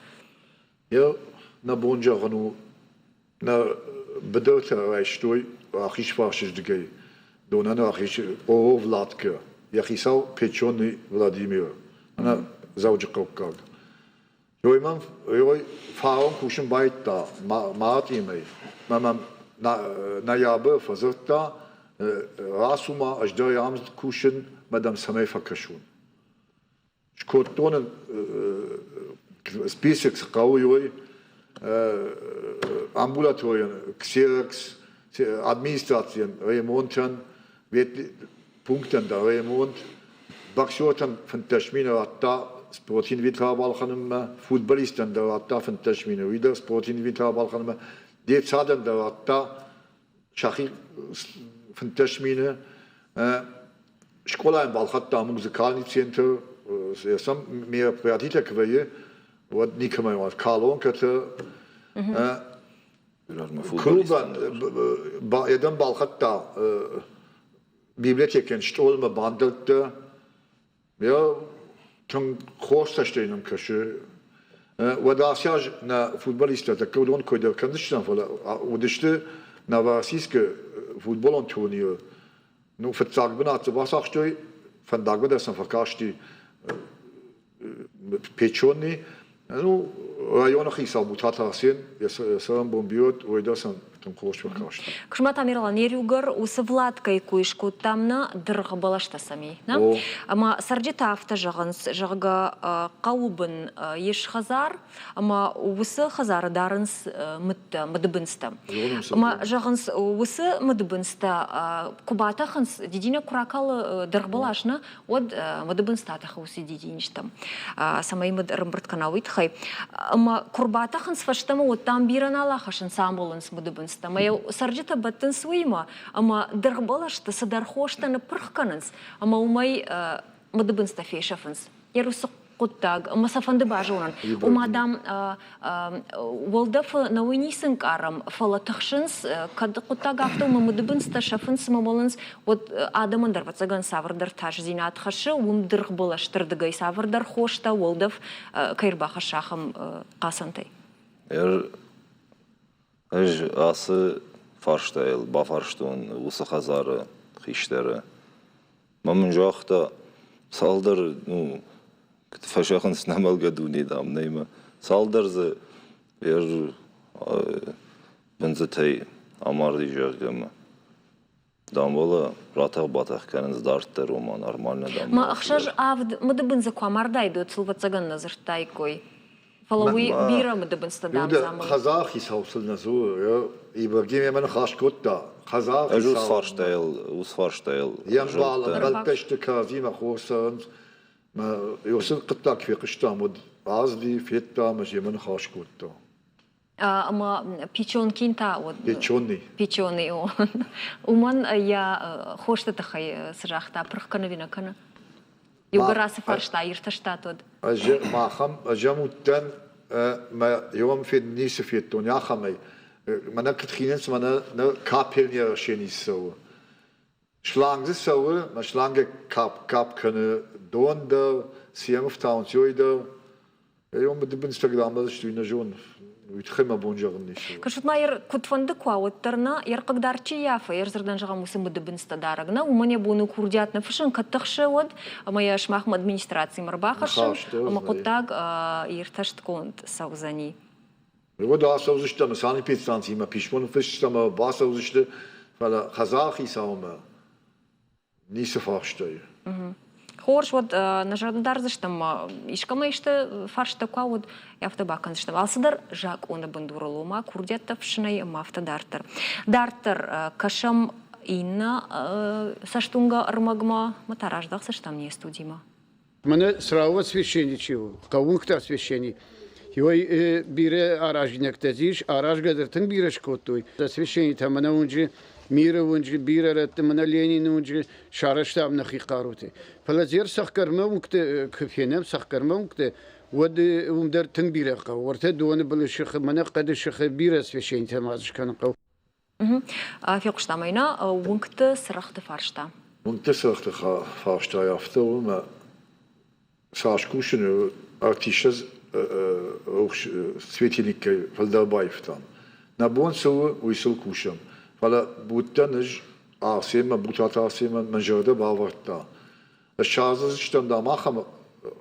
Speaker 2: Йӕ нӕ бон зӕгъын у, нӕ быдыртӕ райстой рахизфарсыздыгӕй донӕн рахиз Оро Владкӕ, йӕ хицау Печонный Владимир, ӕнӕ Дзӕуджыхъӕуккаг. Ёй мӕм ёй фарон кусын байдыдта мартъимӕ, мӕ мӕм ноябры фӕдзырдта, рацу ма, ӕз дӕр ам кусын, мӕ дӕм цӕмӕй фӕкӕсон. Скодтон ын список, цы хъӕуы, уый амбулаторийӕн ксерокс, администрацийӕн ремонтӕн, пунктӕн дӕр ремонт, боксертӕн 15 мины радта спортинвентар балхӕнынмӕ, футболисттӕн дӕр радта 15 мины, уый дӕр спортинвентар балхӕнынмӕ, детсадӕн дӕр радта сӕхи 15 мины. Скъолайӕн балхӕдта музыкальный центр, сӕм мероприятитӕ куы вӕййы, уӕд никӕмӕй уат колонкӕтӕ. Клубӕн едӕм балхӕдта библиотекӕн стъолмӕ бандӕлттӕ. Йӕ тынг хорз цӕстӕй нӕм кӕсы. Уӕд ацы аз нӕ футболисттӕ тӕккӕ уыдон кой дӕр кӕндзыстӕм, фӕлӕ уыдысты Новороссийскы футболон турниры. Ну, фыццаг бынат дзы бацахстой, фӕндагмӕ дӕр сӕм фӕкасти Печонный. Ну, районы хицау Бутаты Арсен, йӕ цӕрӕнбон бирӕ, уый дӕр сӕм Тынг хорз фӕкасти.
Speaker 1: Куысмӕ Тамерлан, иугӕр уыцы Владкӕйы кой скодтам нӕ дыргъ бӕлӕстӕ сӕм и, нӕ? Ӕмӕ цӕрджытӕ афтӕ зӕгъынц, зӕгъгӕ, хъӕуы бын ис хӕдзар, ӕмӕ уыцы хӕдзары дарынц мыдтӕ, мыдыбындзтӕ. Ӕмӕ зӕгъынц, уыцы мыдыбындзтӕ куы батӕхынц, дидинӕг куы ракалы дыргъбӕлас, нӕ, уӕд мыдыбындзтӕ атӕхы уыцы дидинджытӕм, цӕмӕй мыд ӕрӕмбырд кӕна, уый тыххӕй. Ӕмӕ куы рбатӕхынц фӕстӕмӕ, уӕд дам бирӕ нал ахӕссынц, амӕлынц мыдыбындзтӕ. Ӕмӕ йӕ цӕрджытӕ бӕттынц уыимӕ, ӕмӕ дыргъбӕлӕсты цыдӕр хостӕ ныппырх кӕнынц, ӕмӕ уымӕй мыдыбындзтӕ фесӕфынц. Йӕ уыцы хъуыддаг ӕмӕ сӕ фӕнды базонын. Ома, дам, уӕлдӕфы нӕ уый ницы нкъарӕм, фӕлӕ тыхсынц, кӕд хъуыддаг афтӕ у, ӕмӕ мыдыбындзтӕ сӕфынц ӕмӕ мӕлынц, уӕд адӕмӕн дӕр, ӕвӕццӕгӕн, цавӕрдӕр тасдзинад хӕссы, уым дыргъбӕлӕсты рдыгӕй цавӕрдӕр хостӕ, уӕлдӕф кӕй ӕрбахӕссы ахӕм хъацӕнтӕй.
Speaker 5: Ӕз ацы фарстайыл бафарстон уыцы хӕдзары хистӕры. Мӕ мын загъта, цалдӕр, ну, фӕзӕгъынц нӕ мӕлгӕ дуне, дам, нӕй мӕ. Цалдӕр дзы бындзытӕй амарди, зӕгъгӕ мӕ. Дам, уӕлӕ ратӕх-батӕх кӕнынц дарддӕр, ома нормально, дам.
Speaker 1: Ма ӕхсӕз-авд мыдыбындзы куы амардаид, уӕд сыл, ӕвӕццӕгӕн, нӕ дзырдтаиккой. Фӕлӕ уый бирӕ мыдыбындзтӕ, дам, заман.
Speaker 2: Хӕдзары хицау сыл нӕ дзуры. Ибрагим йемӕ ныхас кодта. Хӕдзары
Speaker 5: хицау. Ӕз уыцы фарстайыл
Speaker 2: Йе мбал ӕмбӕлттӕ сты кӕрӕдзимӕ хорз цӕрынц. Мӕ уыцы хъуыддаг фехъуыстам, уӕд ацыди, федта ӕмӕ йемӕ ныхас кодта.
Speaker 1: Ӕмӕ Печенкин та уыд.
Speaker 2: Печенный.
Speaker 1: Печенный, о. Уымӕн йӕ хосты тыххӕй цы загъта, пырх кӕны ӕви нӕ кӕны? Иугӕр ацы фарста иртӕстат уӕд.
Speaker 2: Ӕз махӕм ӕз ӕм уыдтӕн мӕ иуӕм ницы федтон ахӕмӕй. Мӕнӕ куыд хинынц, мӕнӕ нӕ капельня се ницы цӕуы. Шланг дзы цӕуы, мӕ шлангӕй кӕпп-кӕпп кӕны дон дӕр, цы йӕм ӕфтауынц, уый дӕр. Ӕй, мыдыбындзтӕ рамӕлдзысты, уый нӕ зонын. Уый тыххӕй мӕ бон зӕгъын ницы у.
Speaker 1: Кӕсут ма, куыдфӕнды куы уа, уӕддӕр нӕ йӕ хъыгдард чи ййафы, йӕ дзырдӕн зӕгъӕм, уыцы мыдыбындзтӕ дарӕг нӕ, уымӕн йӕ бон у курдиат ныффыссын, кӕд тыхсы, уӕд, ӕмӕ йӕ сымахмӕ администрацимӕ ӕрбахӕссын, ӕмӕ хъуыддаг иртӕстгонд цӕудзӕни.
Speaker 2: Уӕд ацӕудзыстӕм санэпидстанцимӕ писмо ныффысдзыстӕм ӕмӕ бацӕудзысты, фӕлӕ хӕдзары хицаумӕ ницы фарстай.
Speaker 1: Хорз, уӕд нӕ зӕрдӕ дардзыстӕм, искӕмӕ исты фарста куы уӕд афтӕ бакӕндзыстӕм. Алцыдӕр закъоны бындурыл, ома курдиӕттӕ фыссынӕй ӕмӕ афтӕ дарддӕр. Дарддӕр кӕсӕм иннӕ цӕстуынгӕ ӕрмӕгмӕ, ӕмӕ та раздӕхдзыстӕм не студимӕ.
Speaker 6: Мӕнӕ Срауа священник чи у, хъӕууынгтӕ священник, иуӕй бирӕ аразинӕгтӕ ис, аразгӕ дӕр тынг бирӕ скодтой. Священниктӕ мӕнӕ уынджы, Миры уынджы, бирӕ рӕтты, мӕнӕ Ленины уынджы сарӕзтам нӕхи хъарутӕй. Фӕлӕ зер цӕхгӕрмӕ уынгты куы фенӕм, цӕхгӕрмӕ уынгты, уӕд уым дӕр тынг бирӕ хъӕуы. Уӕртӕ доны былы сыхы, мӕнӕ хъӕды сыхы бирӕ священниктӕ ма дзы скӕнын хъӕуы.
Speaker 1: Фехъуыстам ӕй нӕ уынгты цырӕгъты фарста.
Speaker 2: Уынгты цырӕгъты фарстайы афтӕ у, ӕмӕ цас кусын, артисттӕ рухс светильниккӕй фылдӕр баивтам. Нӕ бон цы у, уый сыл кусӕм. Фӕлӕ уыдтӕн ӕз Арсенмӕ, Бутаты Арсенмӕ мӕ зӕрдӕ бавӕрдта. Ссардзыстӕм, дам, ахӕм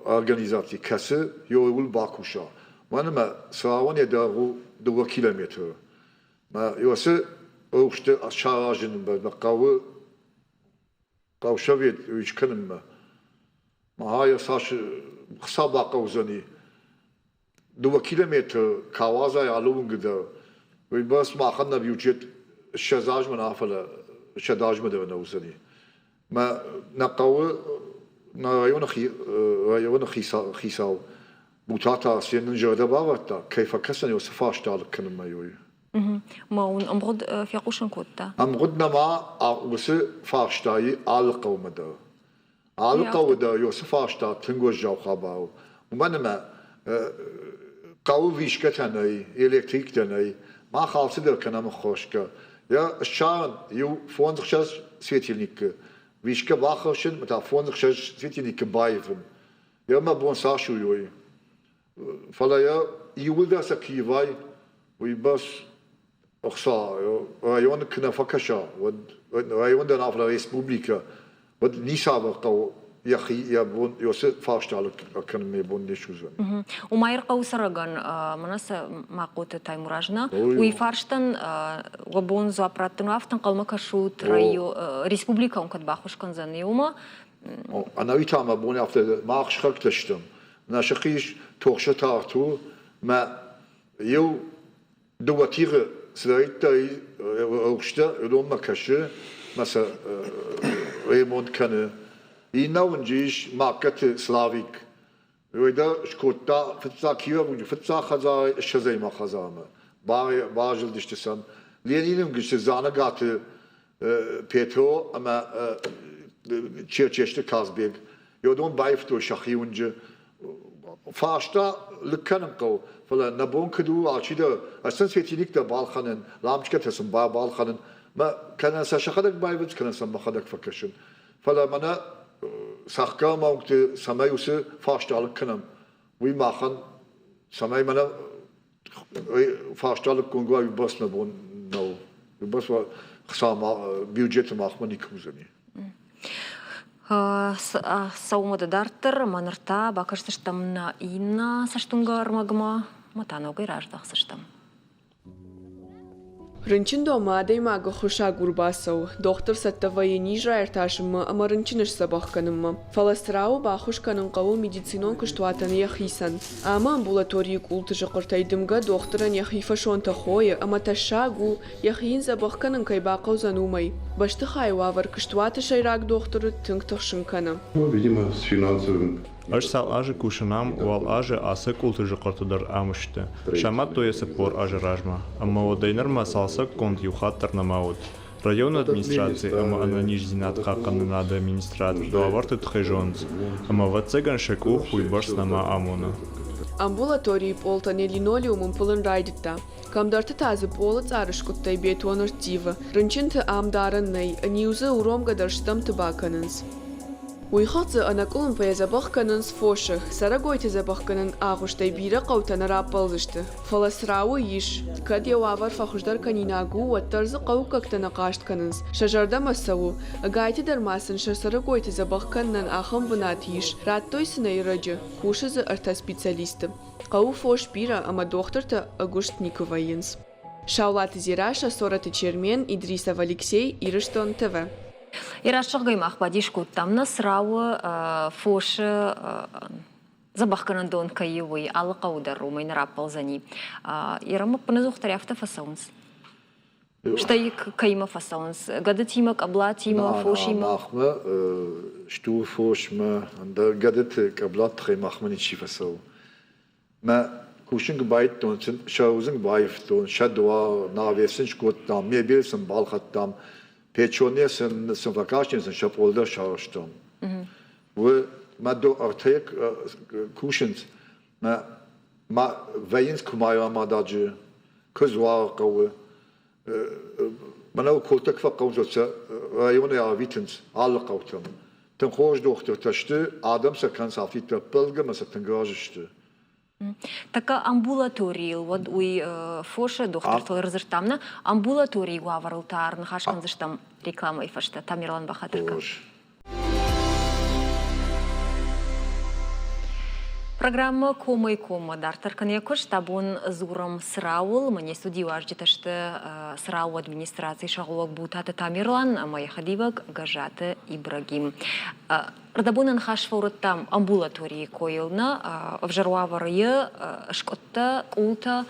Speaker 2: организаци, кӕцы иууыл бакуса. Мӕн ӕмӕ цырагъон йӕ дӕргъ у 2 километры. Уыцы рухсты саразынмӕ хъӕуы хъӕусовет скӕнынмӕ. Мӕ йӕ цас хца бахъӕудзӕни. 2 километры кауадзай алы уынгы дӕр, уый бӕрц махӕн нӕ бюджет 20 азмӕ нӕ, фӕлӕ 100 азмӕ дӕр нӕ уыдзӕни. Мӕ нӕ хъӕуы нӕ районы хицау Бутаты Арсен нын зӕрдӕ бавӕрдта, кӕй фӕкӕсӕн уыцы фарста алыг кӕнынмӕ уый.
Speaker 1: Ма уын ӕмгъуыд фехъусын кодта?
Speaker 2: Ӕмгъуыд нӕма уыцы фарстайы алы хъӕумӕ дӕр. Алы хъӕуы дӕр уыцы фарста тынг уӕззау хабар у. Уымӕн ӕмӕ хъӕуы вискӕтӕ нӕй, электриктӕ нӕй. Мах алцыдӕр кӕнӕм ӕххуырсгӕ. Йӕ ссарын иу фондз-ӕхсӕз светильникы, вискӕ баххуырсын ӕмӕ та фондз-ӕхсӕз светильникы баивын. Йӕ мӕ бон цас у, уый. Фӕлӕ йӕ иууылдӕр сӕ Киевӕй уыйбӕрц ӕхца районы куы нӕ фӕкӕса, уӕд район дӕр нӕ, фӕлӕ республикӕ, уӕд ницавӕр хъӕуы. йӕхи йӕ бон уыцы фарста алыг кӕнын йӕ бон не суыдзӕн.
Speaker 1: Уымӕй хъӕуы цӕрӕгӕн мӕнӕ цы Махъоты Таймураз нӕ, уый фарстӕн уӕ бон дзуапп раттын у, афтӕ ӕнхъӕлмӕ кӕсут республикӕ уын кӕд баххуыс кӕндзӕн, уымӕ?
Speaker 2: Ӕнӕуи та мӕ бон афтӕ мах сыхӕгтӕ стӕм. Нӕ сыхы ис Тохсаты Артур мӕ иу Дыууӕ тигъы цыдӕриддӕр рухстӕ уыдонмӕ кӕсы мӕ сӕ ремонт кӕны. Иннӕ уынджы ис Магкӕты Славик. Уый дӕр скодта фыццаг Кировы фыццаг хӕдзарӕй ссӕдзӕймаг хӕдзармӕ. Базылдысты сӕм. Ленины уынгты Дзанӕгаты Петро ӕмӕ Черчесты Казбег. Уыдон баивтой сӕхи уынджы. Фарста лыг кӕнын хъӕуы, фӕлӕ нӕ бон куыд у алчидӕр, ӕз сын светильниктӕ балхӕнын, лампочкӕтӕ сын балхӕнын, мӕ кӕнӕ сӕ сӕхӕдӕг байвынц, кӕнӕ сӕм мӕхӕдӕг фӕкӕсын. Фӕлӕ мӕнӕ цӕхгӕр уынгты цӕмӕй уыцы фарста алыг кӕнӕм, уый махӕн, цӕмӕй мӕнӕ фарста лыггонд уа, уыйбӕрц нӕ бон нӕу. Уыйбӕрц хца бюджеты махмӕ никуы уыдзӕни.
Speaker 1: Сӕумӕ дарддӕр ӕмӕ ныр та бакӕсдзыстӕм нӕ иннӕ цӕстуынгӕ ӕрмӕгмӕ ӕмӕ та ногӕй раздӕхдзыстӕм.
Speaker 9: Рынчындонмӕ адӕймаг ӕххуысагур бацӕуы. Дохтыр цӕттӕ вӕййы низ раиртасынмӕ ӕмӕ рынчыны сдзӕбӕх кӕнынмӕ. Фӕлӕ Црауы баххуыс кӕнын хъӕуы медицинон куыстуатӕн йӕхицӕн. Ӕмӕ амбулаторийы къулты зыхъхъыртӕй дымгӕ дохтырӕн йӕхи фӕсонтӕ хойы ӕмӕ тӕссаг у, йӕхи йын дзӕбӕх кӕнын кӕй бахъӕудзӕн, уымӕй. Бӕстыхайы уавӕр куыстуаты сӕйраг дохтыры тынг тыхсын кӕны.
Speaker 10: Видимо, с финансовым Ӕз цал азы кусын ам, уал азы ацы къулты зыхъхъырты дӕр ам сты. Самадтой йӕ 40 азы размӕ, ӕмӕ уӕдӕй нырмӕ цалцӕггонд иу хатт дӕр нӕма уыд. Районы администраци ӕмӕ ӕнӕниздзинад хъахъхъӕнынады министрад уавӕрты тыххӕй зонынц, ӕмӕ ӕвӕццӕгӕн сӕ къух уыйбӕрц нӕма амоны.
Speaker 9: Амбулаторийы пъолтӕ не линолеум ӕмпылын райдыдта. Кӕмдӕрты та дзы пъолы цъары скъуыдтӕй бетон ӕрттивы. Рынчынты ам дарӕн нӕй, ӕниу дзы уромгӕ дӕр стӕмты бакӕнынц. Уыйхыгъд дзы ӕнӕкъуылымпыйӕ дзӕбӕх кӕнынц фосы, цӕрӕгойты дзӕбӕхгӕнӕн агъуыстӕй бирӕ хъӕутӕ нӕ раппӕлдзысты. Фӕлӕ Црауы ис. Кӕд йӕ уавӕр фӕхуыздӕр кӕнинаг у, уӕддӕр дзы хъӕуккӕгтӕ нӕ хъаст кӕнынц, сӕ зӕрдӕмӕ цӕуы. Ӕгайтыдӕр дӕр ма сын сӕ цӕрӕгойты дзӕбӕх кӕнынӕн ахӕм бынат ис, радтой сын ӕй ӕрӕджы, кусы дзы ӕртӕ специалисты. Хъӕуы фос бирӕ ӕмӕ дохтыртӕ ӕгуыст никуы вӕййынц. Саулаты Дзерассӕ, Цорӕты Чермен, Идрисов Алексей, Ирыстон ТВ.
Speaker 1: Йӕ рӕсугъдӕй мах бадис кодтам, нӕ Црауы фосы дзӕбӕхгӕнӕндон кӕй у, уый алы хъӕуы дӕр уымӕй нӕ раппӕлдзӕни. Ирӕм ӕппынӕдзухдӕр афтӕ фӕцӕуынц. Стӕй кӕимӕ фӕцӕуынц? Гӕдытимӕ, къӕблатимӕ, фосимӕ?
Speaker 2: Махмӕ стур фосмӕ, ӕндӕр гӕдыты къӕблат тыххӕй махмӕ ничи фӕцӕуы. Мӕ кусын куы байдыдтон, сӕ рудзынг баивтон, сӕ дуар, навес сын скодтам, мебель сын балхӕдтам, печоне сын сын фӕкастӕн сын сӕ пъол дӕр сарӕзтам. Уый мӕ до ӕртӕйы кусынц, мӕ ма вӕййынц куы Майрӕмададжы, куы Дзуары хъӕуы. Мӕнӕ уколтӕ куы фӕхъӕуынц, сӕ районӕй арвитынц алы хъӕутӕм. Тынг хорз дохтыртӕ сты, адӕм сӕ кӕнынц афтидтӕ ӕппӕлгӕ ӕмӕ сӕ тынг разы сты.
Speaker 1: Тӕккӕ амбулаторийыл уӕд уый фосы дохтыртыл ӕрдзырдтам нӕ? Амбулаторийы уавӕрыл та ӕрныхас кӕндзыстӕм рекламӕйы фӕстӕ. Тамерлан бахатыр кӕн. Программӕ Комӕй-коммӕ дарддӕр кӕны йӕ куыст. Абон дзурӕм Црауыл. Мӕ студийы уазджытӕ сты Црауы администрацийы сӕргълӕууӕг Бутаты Тамерлан ӕмӕ йӕ хӕдивӕг Гӕззаты Ибрагим. Рдӕбоны ныхас фӕурӕдтам амбулаторийы койыл нӕ ӕвзӕр уавӕры йӕ скъуыдтӕ, къултӕ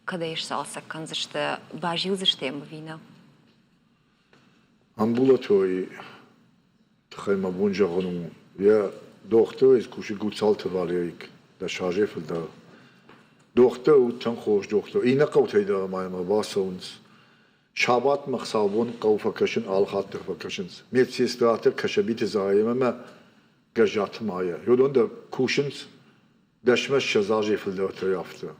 Speaker 1: кӕдӕй сцалцӕг кӕндзысты, базилдзысты йӕм ӕви нӕ?
Speaker 2: Амбулаторийы тыххӕй мӕ бон зӕгъын у, йӕ дохтырӕй кусы Гуцалты Валерик, дӕс азӕй фылдӕр. Дохтыр у тынг хорз дохтыр. Иннӕ хъӕутӕй дӕр ма йӕм ӕрбацӕуынц. Сабатмӕ хуыцаубон хъӕуы фӕкӕсын, алы хатт дӕр фӕкӕсынц. Медсестратӕ Кӕсӕбиты Заремӕ ӕмӕ Гӕззаты Майя. Уыдон дӕр кусынц дӕсмӕ 20 азӕй фылдӕртӕй афтӕ.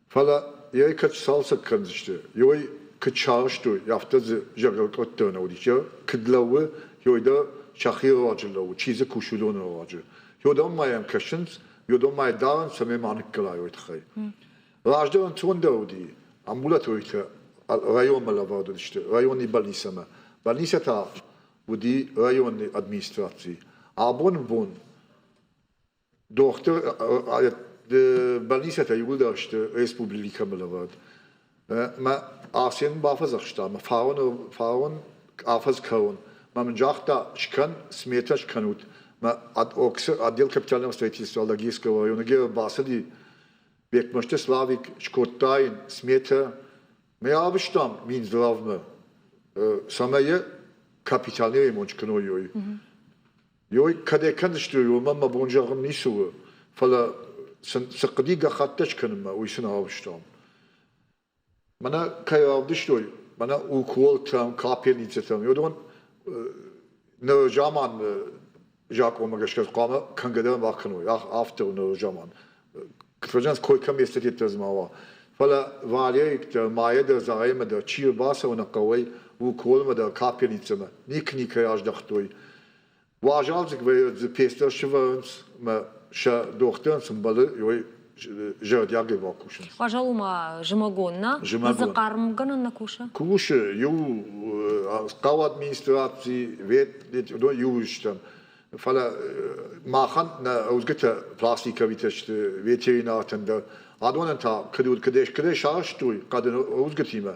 Speaker 2: Фӕлӕ йӕ кӕд сцалцӕг кӕндзысты, йой куыд сарӕзтой, афтӕ дзы зӕгъгӕ нӕ уыдис. Куыд лӕууы, йой дӕр сӕхи руаджы лӕууы, чи дзы кусы, уыдоны руаджы. Уыдон ма йӕм кӕсынц, уыдон ма йӕ дарынц, цӕмӕй ма ныккӕла уый тыххӕй. Раздӕр ӕнцондӕр уыди, амбулаторитӕ районмӕ лӕвӕрд уыдысты, районы больницӕмӕ. Больницӕ та уыди районы администраци. Абоны бон дохтыр больницӕтӕ иууылдӕр сты республикӕмӕ лӕвӕрд. Мӕ Арсен бафӕдзӕхста, мӕ фарон, фарон афӕдз кӕрон мӕ мын загъта, скӕн, сметӕ скӕнут. Мӕ отдел капитального строительства Алагирского района бацыди Бекмӕзты Славик, скодта йын сметӕ. Мӕ арвыстам Минздравмӕ, цӕмӕй йӕ капитальный ремонт скӕной. Ёй, кӕдӕй кӕндзысты, уымӕн мӕ бон зӕгъын ницы у, фӕлӕ сын цы хъуыди гӕххӕттӕ скӕнынмӕ, уый сын арвыстам. Мӕнӕ кӕй равдыстой, мӕнӕ уколтӕм, капельницӕтӕм, уыдон ныры заман закъонмӕ гӕсгӕ хъуамӕ кӕнгӕ дӕр ма кӕной, афтӕ у ныры заман. Куыд кой кӕм эстететтӕ ма уа. Фӕлӕ Валерик дӕр, Майя дӕр, Заремӕ дӕр, чи ӕрбацӕуы нӕ хъӕуӕй, уколмӕ дӕр, капельницӕмӕ, ник-никӕй аздӕхтой. Уазалдзыг вӕййы пецтӕ сывӕрынц ӕмӕ сӕ дохтырӕн цы мбӕлы, уый зӕрдиагӕй бакусынц.
Speaker 1: Уазал у ма зымӕгон, нӕ?
Speaker 2: Зымӕгон.
Speaker 1: Дзы хъармгӕнӕн нӕ кусы?
Speaker 2: Кусы. Иу хъӕуы администраци, иу стӕм. Фӕлӕ махӕн нӕ ӕвзгытӕ пластиковитӕ сты, ветеринартӕн дӕр. Адонӕн та куыд уыд, куыд сарӕзтой хъӕдын ӕвзгытимӕ,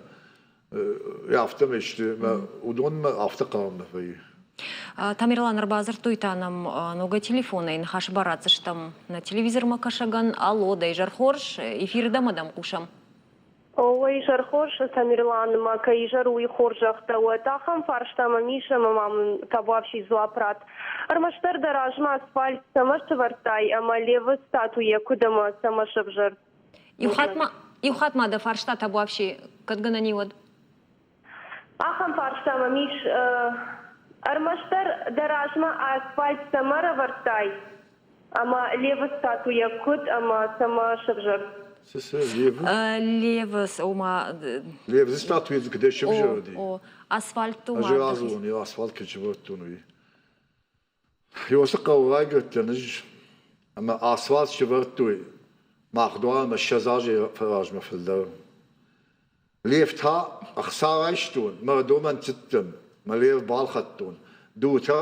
Speaker 2: афтӕмӕй сты, уыдонмӕ афтӕ хъарм нӕ вӕййы.
Speaker 1: Тамерлан, ӕрбадзырдтой та нӕм ногӕй телефонӕй ныхас бараддзыстӕм нӕ телевизормӕ кӕсӕгӕн. Алло, дӕ изӕр хорз, эфиры дӕм адӕм хъусӕм.
Speaker 11: О, изӕр хорз, Тамерлан, мӕ кӕй изӕр уый хорзӕх дӕ уӕд. Ахӕм фарста мӕм ис ӕмӕ ма мын табуафси дзуапп ратт. Ӕрмӕстдӕр дӕ размӕ асфальт цӕмӕ сӕвӕрдтай ӕмӕ Левы статуйӕ куыд ӕмӕ цӕмӕ сӕвзӕрд?
Speaker 1: Иу хатт ма, иу хатт ма дӕ фарста табуафси кӕд гӕнӕн и уӕд?
Speaker 11: Ахӕм фарста мӕм ис. Ӕрмӕстдӕр дӕ размӕ асфальт цӕмӕ ӕрӕвӕрдтай ӕмӕ Левы статуйӕ куыд ӕмӕ цӕмӕ сӕвзӕрд?
Speaker 2: Цы цы, Левы?
Speaker 1: Левы, ома...
Speaker 2: Левы статуя дзы куыдӕй сӕвзӕрди?
Speaker 1: О, асфальт
Speaker 2: Ӕз радзурон, асфальт кӕй сӕвӕрдтон, уый. Уыцы хъӕуы райгуырдтӕн ӕз ӕмӕ асфальт сӕвӕрдтой мах дуармӕ 20 азы размӕ фылдӕр. Лев та ӕхца райстон, мӕ домӕн цыдтӕн, мӕ лев балхӕдтон, дуртӕ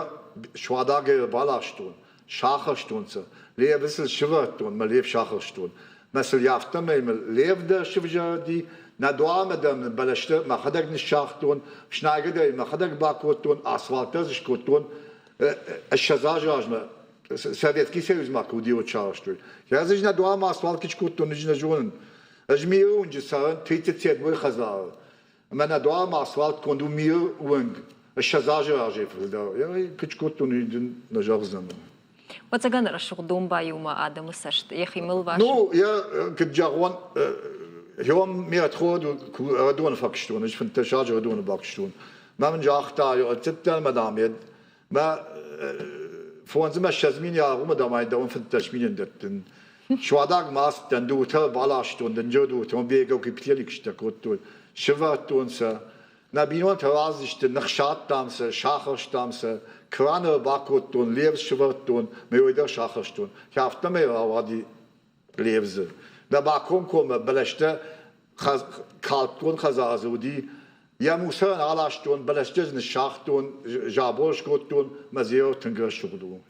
Speaker 2: суадагӕй ӕрбаластон, сахӕстон сӕ, левы сыл сӕвӕрдтон, мӕ лев сахӕстон. Мӕ сыл афтӕмӕй мыл лев дӕр сывзӕрди, нӕ дуармӕ дӕр мын бӕлӕстӕ мӕхӕдӕг ныссагътон, фснайгӕ дӕр мӕхӕдӕг бакодтон, асфальт дӕр дзы скодтон. 20 азы размӕ Советский Союз ма куы уыди, уӕд сарӕзтой. Ӕз нӕ дуармӕ асфальт куы скодтон, ӕз нӕ зонын. Ӕз Миры уынджы цӕрын 37 хӕдзары. Ӕмӕ нӕ дуармӕ асфальт конд у Миры уынг. 20 азы разӕй фылдӕр. Куыд скодтон, уый дын нӕ зӕгъдзӕн.
Speaker 1: Ӕцӕгӕн рӕсугъд домбай у мӕ адӕмы цӕст, йӕхи мыл вас.
Speaker 2: Ну, я, куыд зӕгъон, Хион ме рдхорд ӕрыдоны фӕкуыстон, ӕз 15 азы ӕрыдоны бакуыстон. Мӕ мын загъта, ӕрцыдтӕн мӕ дам, мӕ фондзмӕ 20 мины агъуымӕ дам ай дӕуӕн 15 мины дӕттын. Суадаг ма ацыдтӕн, дуртӕ баластон, дынджыр дуртӕ, бегау кипятильниктӕ кодтой, сывӕрдтон сӕ. Нӕ бинонтӕ рацыдысты, ныхсадтам сӕ, сахуырстам сӕ, краны бакодтон, лев сывӕрдтон, мӕ уый дӕр сахуырстон. Афтӕмӕй рауади левзы. Нӕ бакомкоммӕ бӕлӕстӕ калдтон хӕдзары дзы уыди. Йӕ мусорӕн аластон, бӕлӕстӕ дзы ныссагътон, забор скодтон, мӕ зеро тынг рӕсугъд у.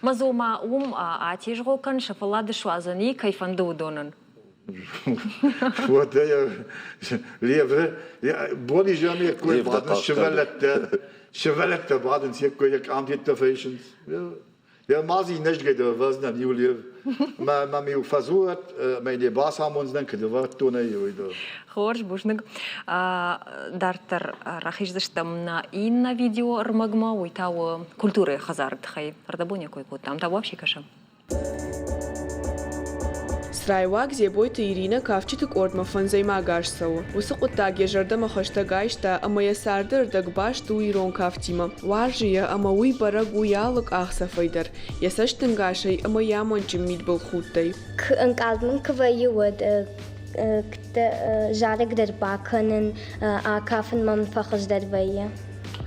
Speaker 1: Мазо-ма уым атезгъо кӕн, сӕ фӕллад суадзӕн и, кӕй фӕнды уыдонӕн.
Speaker 2: Уӕдӕ Левы бонизӕрмӕ йе ккой бадынц сывӕллӕттӕ, сывӕллӕттӕ бадынц йе ккой, йӕ къамтеттӕ фӕисынц. Йӕ ма дзы иннӕзгӕй дӕр ӕвӕрдзынӕн иу лев. Мӕ мӕм-иу фӕдзурӕд, мӕ йын бацамондзынӕн, куыд ӕвӕрдтон ӕй, уый дӕр.
Speaker 1: Хорз, бузныг. Дарддӕр рахиздзыстӕм нӕ иннӕ видеоӕрмӕгмӕ, уый та у культурӕйы хӕдзары тыххӕй. Ӕрдӕбон йӕ кой кодтам. Табуафси кӕсӕм.
Speaker 9: Црайуаг Дзебойты Иринӕ кафджыты къордмӕ фӕндзӕймаг аз цӕуы. Уыцы хъуыддаг йӕ зӕрдӕмӕ хӕстӕг айста ӕмӕ йӕ царды ӕрдӕг баст у ирон кафтимӕ. Уарзы йӕ ӕмӕ уый бӕрӕг у йӕ алы къахдзӕфӕй дӕр, йӕ цӕстӕнгасӕй ӕмӕ йӕ амондджын мидбылхудтӕй.
Speaker 12: Ӕнкъард мын куы вӕййы, уӕд зарӕг дӕр бакӕнын, акафын мӕм фӕхуыздӕр вӕййы.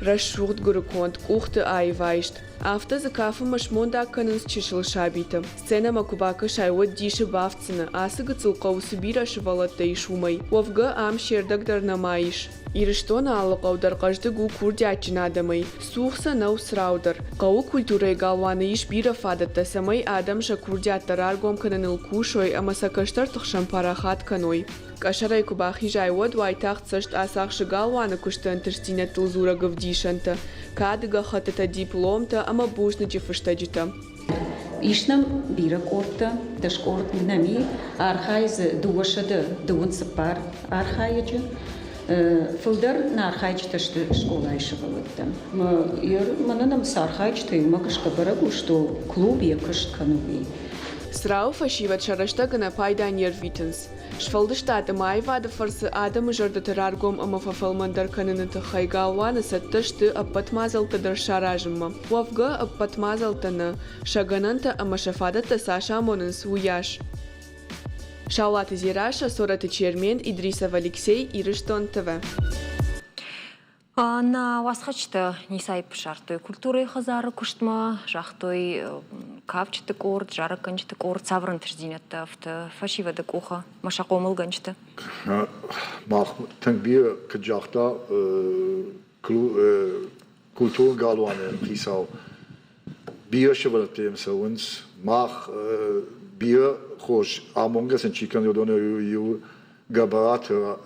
Speaker 9: Рӕсугъд гуырыконд, къухты аив айст. Афтӕ дзы кафынмӕ смондаг кӕнынц чысыл сабиты. Сценӕмӕ куы бакӕсай, уӕд дисы бафтдзынӕ, ацы гыццыл хъӕуы цы бирӕ сывӕллӕттӕ ис, уымӕй. Уӕвгӕ, ам се рдӕг дӕр нӕма ис. Ирыстоны алы хъӕу дӕр хъӕздыг у курдиатджын адӕмӕй, цух сӕ нӕу Црау дӕр. Хъӕуы культурӕйы галуаны ис бирӕ фадӕттӕ, цӕмӕй адӕм сӕ курдиаттӕ раргом кӕныныл кусой ӕмӕ сӕ кӕстӕрты хсӕн парахат кӕной. Къӕсӕрӕй куы бахизай, уӕд уайтагъд цӕст ацахсы галуаны куысты ӕнтыстдзинӕдтыл дзурӕг ӕвдисӕнтӕ, кады гӕххӕттытӕ, дипломтӕ ӕмӕ бузныджы фыстӕджытӕ.
Speaker 13: Ис нӕм бирӕ къордтӕ, дӕскъорд нӕм и, архайы дзы 224 архайӕджы. Фылдӕр нӕ архайджытӕ сты скъолайы сывӕллӕттӕ. Мӕнӕ нӕм цы архайджытӕ уымӕ гӕсгӕ бӕрӕг у, что клуб йӕ куыст кӕны уый.
Speaker 9: Црауы фӕсивӕд сӕ рӕстӕг ӕнӕпайда не рвитынц. Сфӕлдыстад ӕмӕ аивады фӕрцы адӕмы зӕрдӕты раргом ӕмӕ фӕфӕлмӕндӕр кӕныны тыххӕй галуаны цӕттӕ сты ӕппӕт мадзӕлттӕ дӕр саразынмӕ. Уӕвгӕ, ӕппӕт мадзӕлттӕ нӕ, сӕ гӕнӕнтӕ ӕмӕ сӕ фадӕттӕ цас амонынц, уыйас. Саулаты Дзерассӕ, Цорӕты Чермен, Идрисов Алексей, Ирыстон ТВ.
Speaker 1: Нӕ уацхӕсджытӕ ницӕй ссардтой культурӕйы хӕдзары куыстмӕ, загътой кафджыты къорд, зарӕггӕнджыты къорд, цавӕр ӕнтыстдзинӕдтӕ ӕфты фӕсивӕды къухы ӕмӕ сӕ хъомылгӕнджыты?
Speaker 2: Мах тынг бирӕ куыд загъта культурон галуаны хицау, бирӕ сывӕллӕттӕ йӕм цӕуынц. Мах бирӕ хорз амонгӕ сын чи кӕны, уыдонӕй иу Гӕбӕраты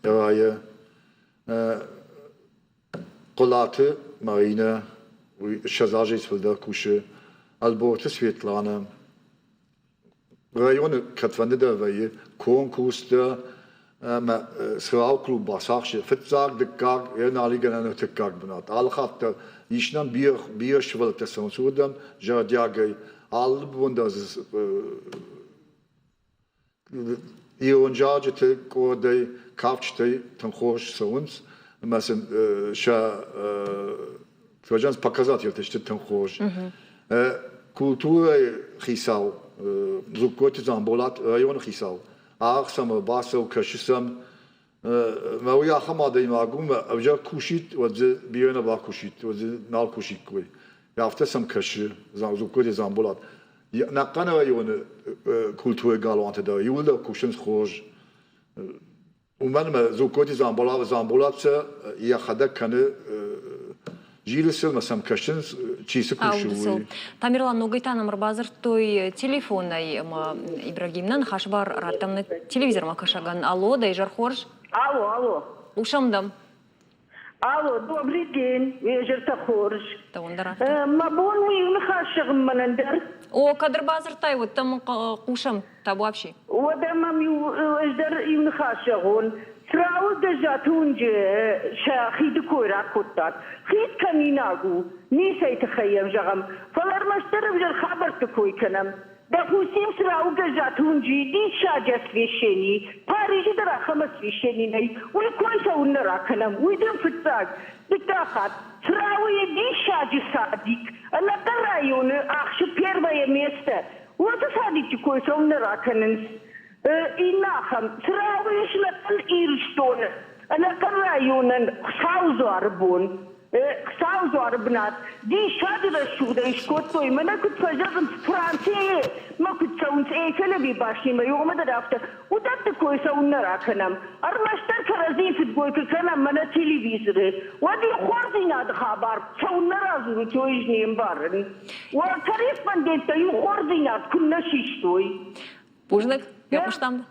Speaker 2: Райӕ. Хъуылаты Маринӕ, уый 20 азӕй фылдӕр кусы, Ӕлборты Светланӕ. Районы кӕдфӕнды дӕр вӕййы конкурстӕ ӕмӕ Црау клуб бацахсы фыццаг, дыккаг, йӕ налигӕнӕн ӕртыккаг бынат. Алы хатт дӕр ис нӕм бирӕ сывӕллӕттӕ цӕуынц уырдӕм зӕрдиагӕй. Алы бон дӕр дзы Ирон зарджыты къордӕй, кафджытӕй тынг хорз цӕуынц ӕмӕ сын сӕ зӕгъӕм, показательтӕ сты тынг хорз. Культурӕйы хицау Дзугкойты Дзамболат, районы хицау, арӕх сӕм ӕрбацӕуы, кӕсы сӕм. Мӕ уый ахӕм адӕймаг у, мӕ ӕвзӕр кусид, уӕд дзы бирӕ нӕ бакусид, уӕд дзы нал кусиккой. Афтӕ сӕм кӕсы Дзугкойты Дзамболат. Ӕнӕхъӕн районы культурӕйы галуантӕ дӕр иууылдӕр кусынц хорз. Уымӕн ӕмӕ Дзугкойты Дзамболат сӕ йӕхӕдӕг кӕны зилы сыл ӕмӕ сӕм кӕсынц, чи цы кусы, уый.
Speaker 1: Тамерлан, ногӕй та нӕм ӕрбадзырдтой телефонӕй ӕмӕ Ибрагим нӕ ныхасы бар радтам нӕ телевизормӕ кӕсӕгӕн. Алло, дӕ изӕр хорз?
Speaker 14: Алло, алло.
Speaker 1: Хъусӕм дӕм.
Speaker 14: Алло, добрый день, вечер-то хорз. Мӕ бон у иу ныхас зӕгъын мӕнӕн дӕр.
Speaker 1: О, кӕд ӕрбадзырдтай, уӕд дӕм хъусӕм, табуафси.
Speaker 14: Уӕдӕ мӕм иу ӕз дӕр иу ныхас зӕгъон. Црауы Гӕззаты уынджы сӕ хиды кой ракодтат. Хид кӕнинаг у, ницӕй тыххӕй йӕм зӕгъӕм, фӕлӕ ӕрмӕстдӕр ӕвзӕр хабӕртты кой кӕнӕм. Допустим, Црауы Гӕззаты уынджы диссаджы освещени, Парижы дӕр ахӕм освещени нӕй, уый кой цӕуылнӕ ракӕнӕм, уый дын фыццаг. Дыккаг хатт, Црауы диссаджы садик, ӕнӕхъӕн районы ахсы первое место. Уыцы садиччы кой цӕуылнӕ ракӕнынц? Иннӕ ахӕм, Црауы ис ӕнӕхъӕн Ирыстоны, ӕнӕхъӕн районӕн Хуыцауы дзуары бон. Хуыцауы дзуары бынат диссаджы рӕсугъдӕй скодтой. Мӕнӕ куыд фӕзӕгъынц, Францийы ма куыд цӕуынц Эйфелеви башнимӕ, уымӕ дӕр афтӕ. Уыдӕтты кой цӕуыннӕ ракӕнӕм? Ӕрмӕстдӕр кӕрӕдзийы фыдгой куы кӕнӕм мӕнӕ телевизоры, уӕд иу хорздзинады хабар цӕуыннӕ радзурут, уый ӕз не мбарын. Уӕ корреспонденттӕ иу хорздзинад куыннӕ систой?
Speaker 1: Бузныг, фехъуыстам.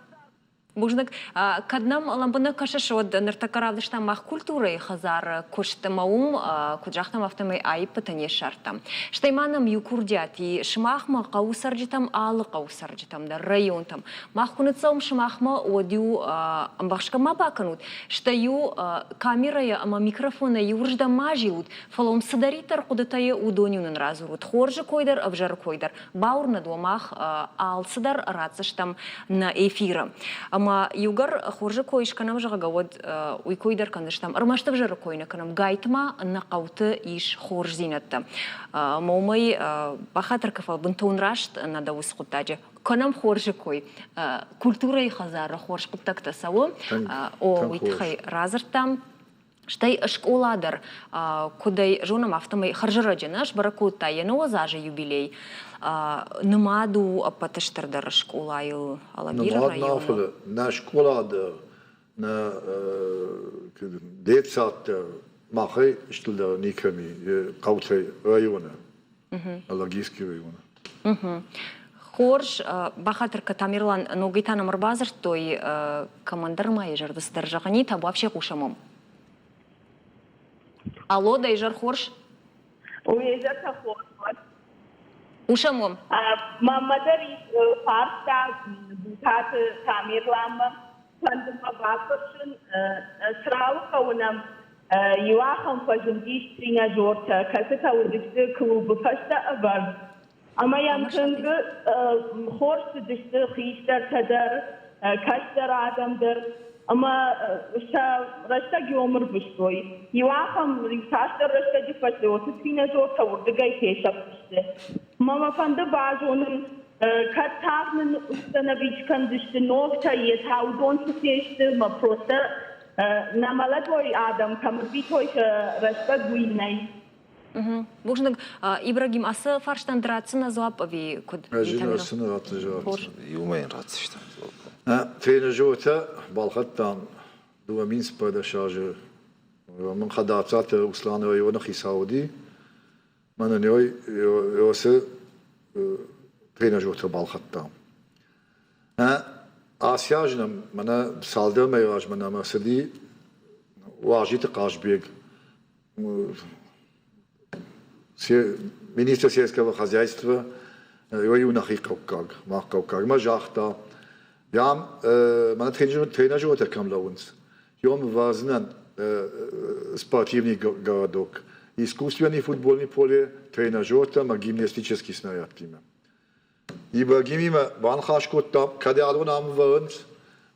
Speaker 1: Бузныг. Кӕд нӕм лӕмбынӕг кӕсыс, уӕд ныртӕккӕ равдыстам мах культурӕйы хӕдзары куыст ӕмӕ уым, куыд загътам, афтӕмӕй аиппытӕ не ссардтам. Стӕй ма нӕм иу курдиат и сымахмӕ, хъӕуы цӕрджытӕм, алы хъӕуы цӕрджытӕм дӕр, районтӕм. Мах куы ныццӕуӕм сымахмӕ, уӕд-иу ӕмбӕхсгӕ ма бакӕнут, стӕй-иу камерӕйӕ ӕмӕ микрофонӕй иуырздӕм ма зилут, фӕлӕ уым цыдӕриддӕр хъуыдытӕ и, уыдон-иу нын радзурут. Хорзы кой дӕр, ӕвзӕры кой дӕр. Бауырнӕд уӕ, мах алцыдӕр ратдзыстӕм нӕ эфиры. Ӕмӕ иугӕр хорзы кой скӕнӕм, зӕгъгӕ, уӕд уый кой дӕр кӕндзыстӕм. Ӕрмӕст ӕвзӕры кой нӕ кӕнӕм. Гайтма нӕ хъӕуты ис хорздзинӕдтӕ. Ӕмӕ уымӕй бахатыр кӕ, фӕлӕ бынтон раст нӕ дӕ уыцы хъуыддаджы. Кӕнӕм хорзы кой. Культурӕйы хӕдзары хорз хъуыддӕгтӕ цӕуы. О, уый тыххӕй радзырдтам. Стӕй скъола дӕр, куыд ӕй зонӕм, афтӕмӕй хӕрзӕрӕджы нӕ сбӕрӕг кодта йӕ 90 азы юбилей. Нымад у ӕппӕты стырдӕр скъолайыл Алагиры
Speaker 2: Нымад
Speaker 1: районы.
Speaker 2: нӕ, фӕлӕ нӕ скъола дӕр. Нӕ детсадтӕ махӕй стылдӕр никӕми хъӕутӕй районы, Алагирский районы.
Speaker 1: Хорз, бахатыр кӕ, Тамерлан, ногӕй та нӕм ӕрбадзырдтой, кӕмӕндӕр ма йӕ зӕрды цыдӕр зӕгъын и, табуафсе хъусӕм уым. Алло, дӕ изӕр хорз?
Speaker 15: Уе изӕртӕ хорз уӕд.
Speaker 1: Хъусӕм уӕм.
Speaker 15: Мӕнмӕ дӕр ис фарста Бутаты Тамерланмӕ. Фӕнды мӕ бафӕрсын, Црауы хъӕуы нӕм иу ахӕм фӕзындис тренажертӕ, кӕцытӕ уыдысты клубы фӕстӕ ӕвӕрд. Ӕмӕ йӕм тынг хорз цыдысты хистӕртӕ дӕр, кӕстӕр адӕм дӕр. Ӕмӕ сӕ рӕстӕг иом ӕрвыстой. Иу ахӕм иуцасдӕр рӕстӕджы фӕстӕ уыцы тренажертӕ уырдыгӕй фесӕфтысты. Мӕ мӕ фӕнды базонын, кӕд тагъд нын установить кӕндзысты ногтӕ, йе та уыдон цы фесты, мӕ просто нӕ мӕлӕтой адӕм кӕм ӕрвитой сӕ рӕстӕг, уый нӕй.
Speaker 1: Бузныг. Ибрагим, ацы фарстӕн ды ратдзынӕ дзуапп ӕви куыд?
Speaker 2: Ӕз ын ратдзынӕ дзуапп.
Speaker 5: Иумӕ йын ратдзыстӕм дзуапп.
Speaker 2: Тренажертӕ балхӕдтам 2015 азы. Мын Хӕдарцаты Руслан районы хицау уыди. Мӕнӕн уыцы тренажертӕ балхӕдтам. Ацы аз нӕм мӕнӕ цалдӕр мӕйы размӕ нӕм ӕрцыди Уазиты Хъазбег министр сельского хозяйства иу нӕхи хъӕуккаг, мах хъӕуккагмӕ загъта, Ям мӕнӕ тренажертӕ кӕм лӕууынц, йом вӕрдзынӕн спортивный городок, искусственный футбольный поле, тренажертӕ ӕмӕ гимнастический снарядтимӕ. Ибрагимимӕ баныхас кодтам, кӕд адон ам вӕрынц,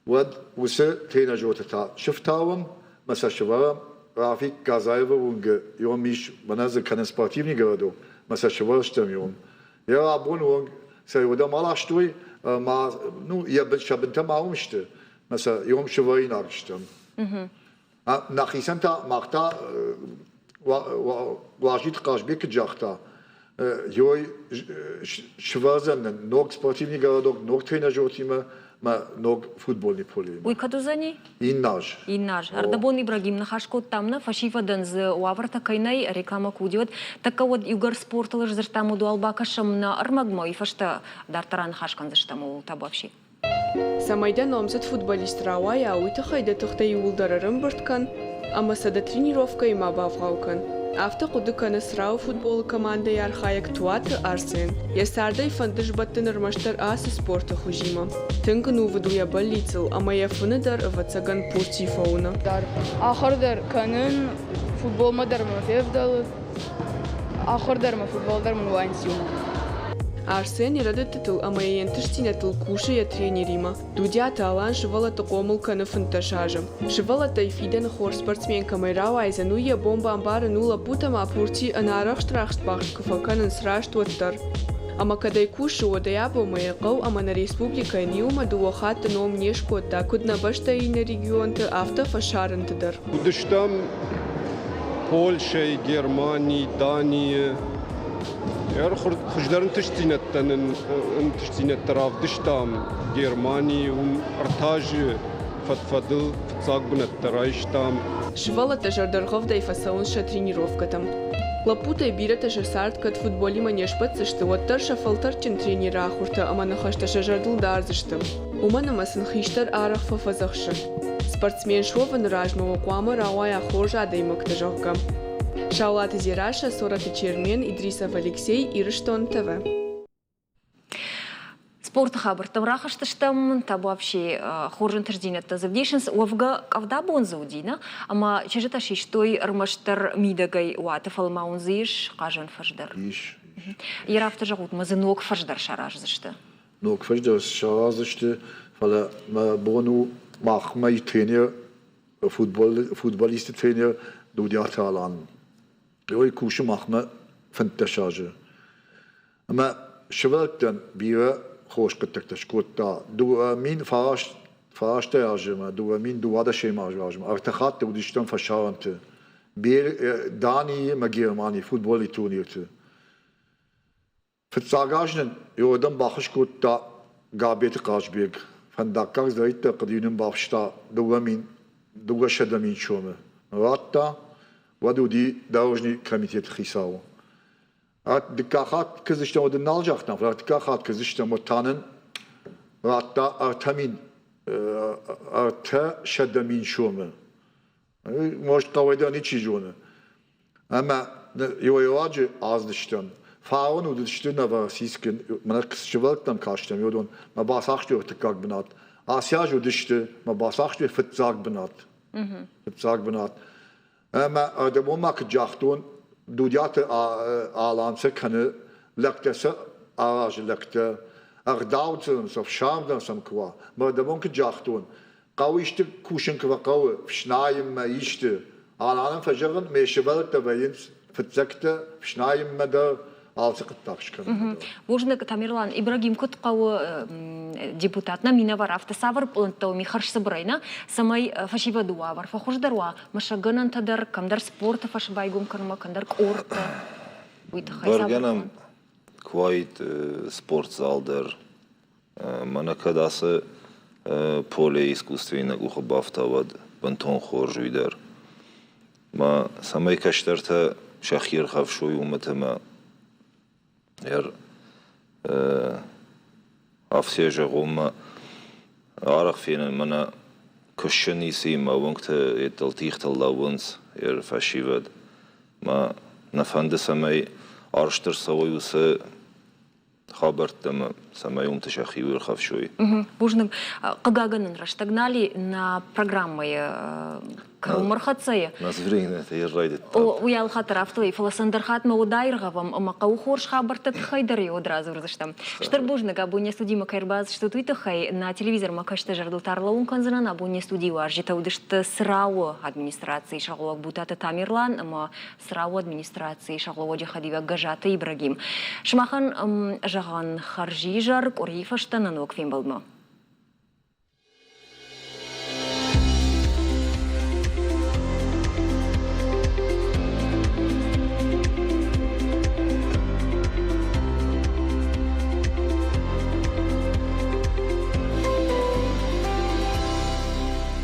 Speaker 2: уӕд уыцы тренажертӕ та сыфтауӕм мӕ сӕ сӕвӕрӕм Рафик Газаевы уынгы йом ис, мӕнӕ дзы кӕнӕ спортивный городок, мӕ сӕ сӕвӕрстӕм йом. Йӕ абоны онг сӕ уӕдӕм аластой, ма, ну, йӕ сӕ бынтӕ ма уым сты, мӕ сӕ йом сӕвӕринаг стӕм. Нӕхицӕн та мах та Уазиты Хъазбег куыд загъта, ёй сывӕрдзӕн нын ног спортивный городок, ног тренажертимӕ мӕ ног футбольный полеимӕ.
Speaker 1: Уый кӕд уыдзӕни?
Speaker 2: Иннӕ аз.
Speaker 1: Иннӕ аз. Ӕрдӕбон Ибрагим ныхас кодтам нӕ фӕсивӕдӕн дзы уавӕртӕ кӕй нӕй, рекламӕ куы уыди, уӕд тӕккӕ уӕд иугӕр спортыл сдзырдтам, уӕд уал бакӕсӕм нӕ ӕрмӕгмӕ, уый фӕстӕ дарддӕр аныхас кӕндзыстӕм ууыл табуафси.
Speaker 9: Цӕмӕй дӕ номдзыд футболист рауайа, уый тыххӕй дӕ тыхтӕ иууылдӕр ӕрӕмбырд кӕн ӕмӕ сӕ дӕ тренировкӕйы ма бавгъау кӕн. Афтӕ хъуыды кӕны Црауы футболы командӕйы архайӕг Туаты Арсен. Йӕ цардӕй фӕнды сбӕттын ӕрмӕстдӕр ацы спорты хуызимӕ. Тынг ӕнувыд у йӕ бӕллицыл ӕмӕ йӕ фыны дӕр, ӕвӕццӕгӕн, пурти фӕуыны.
Speaker 16: Ахуыр дӕр кӕнын, футболмӕ дӕр мӕ февдӕлы. Ахуыр дӕр мӕ футбол дӕр мын уайынц иумӕ.
Speaker 9: Арсен йӕ рӕдыдтытыл ӕмӕ йе нтыстдзинӕдтыл кусы йӕ тренеримӕ. Дудиаты Алан сывӕллӕтты хъомыл кӕны 15 азы. Сывӕллӕттӕй фидӕны хорз спортсмен кӕмӕй рауайдзӕн, уый йӕ бон бамбарын у лӕппутӕ ма пурти ӕнарӕхст рахстбахст куы фӕкӕнынц, раст уӕддӕр. Ӕмӕ кӕдӕй кусы, уӕдӕй абонмӕ йӕ хъӕу ӕмӕ нӕ республикӕйӕн иумӕ дыууӕ хатты ном не скодта куыд нӕ бӕстӕйы иннӕ регионты, афтӕ фӕсарӕнты дӕр.
Speaker 17: Уыдыстӕм Польшӕйы, Германийы, Данийы. Хуыздӕр ӕнтыстдзинӕдтӕ нын ӕнтыстдзинӕдтӕ равдыстам Германийы, уым ӕртӕ фӕд-фӕдыл фыццаг бынӕттӕ райстам.
Speaker 9: Сывӕллӕттӕ зӕрдӕргъӕвдӕй фӕцӕуынц сӕ тренировкӕтӕм. Лӕппутӕй бирӕтӕ сӕ цард кӕд футболимӕ не сбӕтдзысты, уӕддӕр сӕ фӕлтӕрдджын тренеры ахуыртӕ ӕмӕ ныхӕстӕ сӕ зӕрдыл дардзысты. Уымӕн ӕмӕ сын хистӕр арӕх фӕфӕдзӕхсы. Спортсмен суӕвыны размӕ уӕ хъуамӕ рауайа хорз адӕймӕгтӕ, зӕгъгӕ. Саулаты Дзерассӕ, Цорӕты Чермен, Идрисов Алексей, Ирыстон ТВ.
Speaker 1: Спорты хабӕрттӕм рахызтыстӕм, табуафси хорз ӕнтыстдзинӕдтӕ дзы вдисынц. Уӕвгӕ къӕвда бон дзы уыди, нӕ? Ӕмӕ чызджытӕ систой ӕрмӕстдӕр мидӕгӕй уаты, фӕлӕ ма уын дзы ис хъазӕн фӕз дӕр.
Speaker 2: Ис.
Speaker 1: Йе афтӕ зӕгъут, мӕ дзы ног фӕз дӕр сараздзысты.
Speaker 2: Ног фӕз дӕр сараздзысты, фӕлӕ мӕ бон у махмӕ тренер, футболисты тренер Дудиаты Алан. Уый кусы махмӕ 15 азы. Ӕмӕ сывӕллӕттӕн бирӕ хорз хъуыддӕгтӕ скодта. 2009 азы ӕмӕ 2012 азы размӕ ӕртӕ хатты уыдыстӕм фӕсарӕнты Данийы ӕмӕ Германийы футболы турнирты. Фыццаг аз нын иуӕрдӕм баххуыс кодта Габеты Хъазбег. Фӕндаггаг зӕйттӕ хъуыди нын бафста 2200 000 сомы. Радта, уӕд уыди дорожный комитеты хицау. Дыккаг хатт кыздыстӕм, уӕд ын нал загътам, фӕлӕ дыккаг хатт кыздыстӕм, уӕд та нын радта 300 000 сомы. Может, хъӕуӕй дӕр ничи зоны. Ӕмӕ иуӕй-раджы аздыстӕм. Фарон уыдысты Новороссийскы, мӕнӕ сывӕллӕттӕм кастӕм, уыдон мӕ бацахстой ӕртыккаг бынат. Ацы аз уыдысты, мӕ бацахстой фыццаг бынат. Фыццаг бынат. Ӕмӕ ӕрдӕбон ма куыд загътон, Дудиаты Алан сӕ кӕны лӕгтӕ сӕ аразы лӕгтӕ, ӕгъдау сын, ӕфсарм дӕр сӕм куы уа. Мӕ ӕрдӕбон куыд загътон, хъӕуы исты кусын куы фӕхъӕуы, фснайынмӕ исты. Аланӕн фӕзӕгъын, ме сывӕллӕттӕ вӕййынц фыццӕгтӕ фснайынмӕ дӕр, алцы хъуыддаг скӕнынмӕ дӕр.
Speaker 1: Бузныг, Тамерлан. Ибрагим, куыд хъӕуы депутат нӕ минӕвар, афтӕ цавӕр пълӕнттӕ уым и хӕрзцыбырӕй, нӕ, цӕмӕй фӕсивӕды уавӕр фӕхуыздӕр уа, мӕсӕггӕнӕнтӕ дӕр, кӕмдӕр спорты фӕз байгом кӕнынмӕ, кӕмдӕр къордтӕ, уый тыххӕй
Speaker 5: Бӕргӕ
Speaker 1: цавӕр
Speaker 5: нӕм куы уаид спортзал дӕр, Мӕнӕ кӕд ацы поле искусственный къухы бафта, уӕд бынтон хорз уый дӕр. Мӕ цӕмӕй кӕстӕртӕ сӕхи ӕрхӕфсой, уымӕт ӕмӕ афтӕ зӕгъон, мӕ арӕх фенын мӕнӕ куыссын ницыимӕ уынгты еттыл тигътыл лӕууынц фӕсивӕд. Мӕ нӕ фӕнды, цӕмӕй арӕзт ӕрцӕуой уыцы хабӕрттӕ ӕмӕ цӕмӕй уымты сӕхи ирхӕфсой.
Speaker 1: Бузныг. Хъыгагӕн нын рӕстӕг нал и нӕ программӕйы кӕронмӕ рхӕццӕйы.
Speaker 5: Нас время это райдыдта.
Speaker 1: Уый алхатт рафтой, фӕлӕ сӕ ӕндӕр хатт мӕ уд аиргъӕвӕм ӕмӕ хъӕуы хорз хабӕртты тыххӕй дӕр уӕд радзурдзыстӕм. Стыр бузныг, абон не студимӕ кӕй ӕрбацыдыстут, уый тыххӕй. Нӕ телевизормӕ кӕсты зӕрдыл та ӕрлӕууын кӕндзынӕн, абон не студийы уазджытӕ уыдысты Црауы администрацийы сӕргълӕууӕг Бутаты Тамерлан ӕмӕ Црауы администрацийы сӕргълӕууӕджы хӕдивӕг Гӕзаты Ибрагим. Сымахӕн зӕгъӕн хӕрзизӕр къуырийы фӕстӕ нӕ ног фембӕлдмӕ.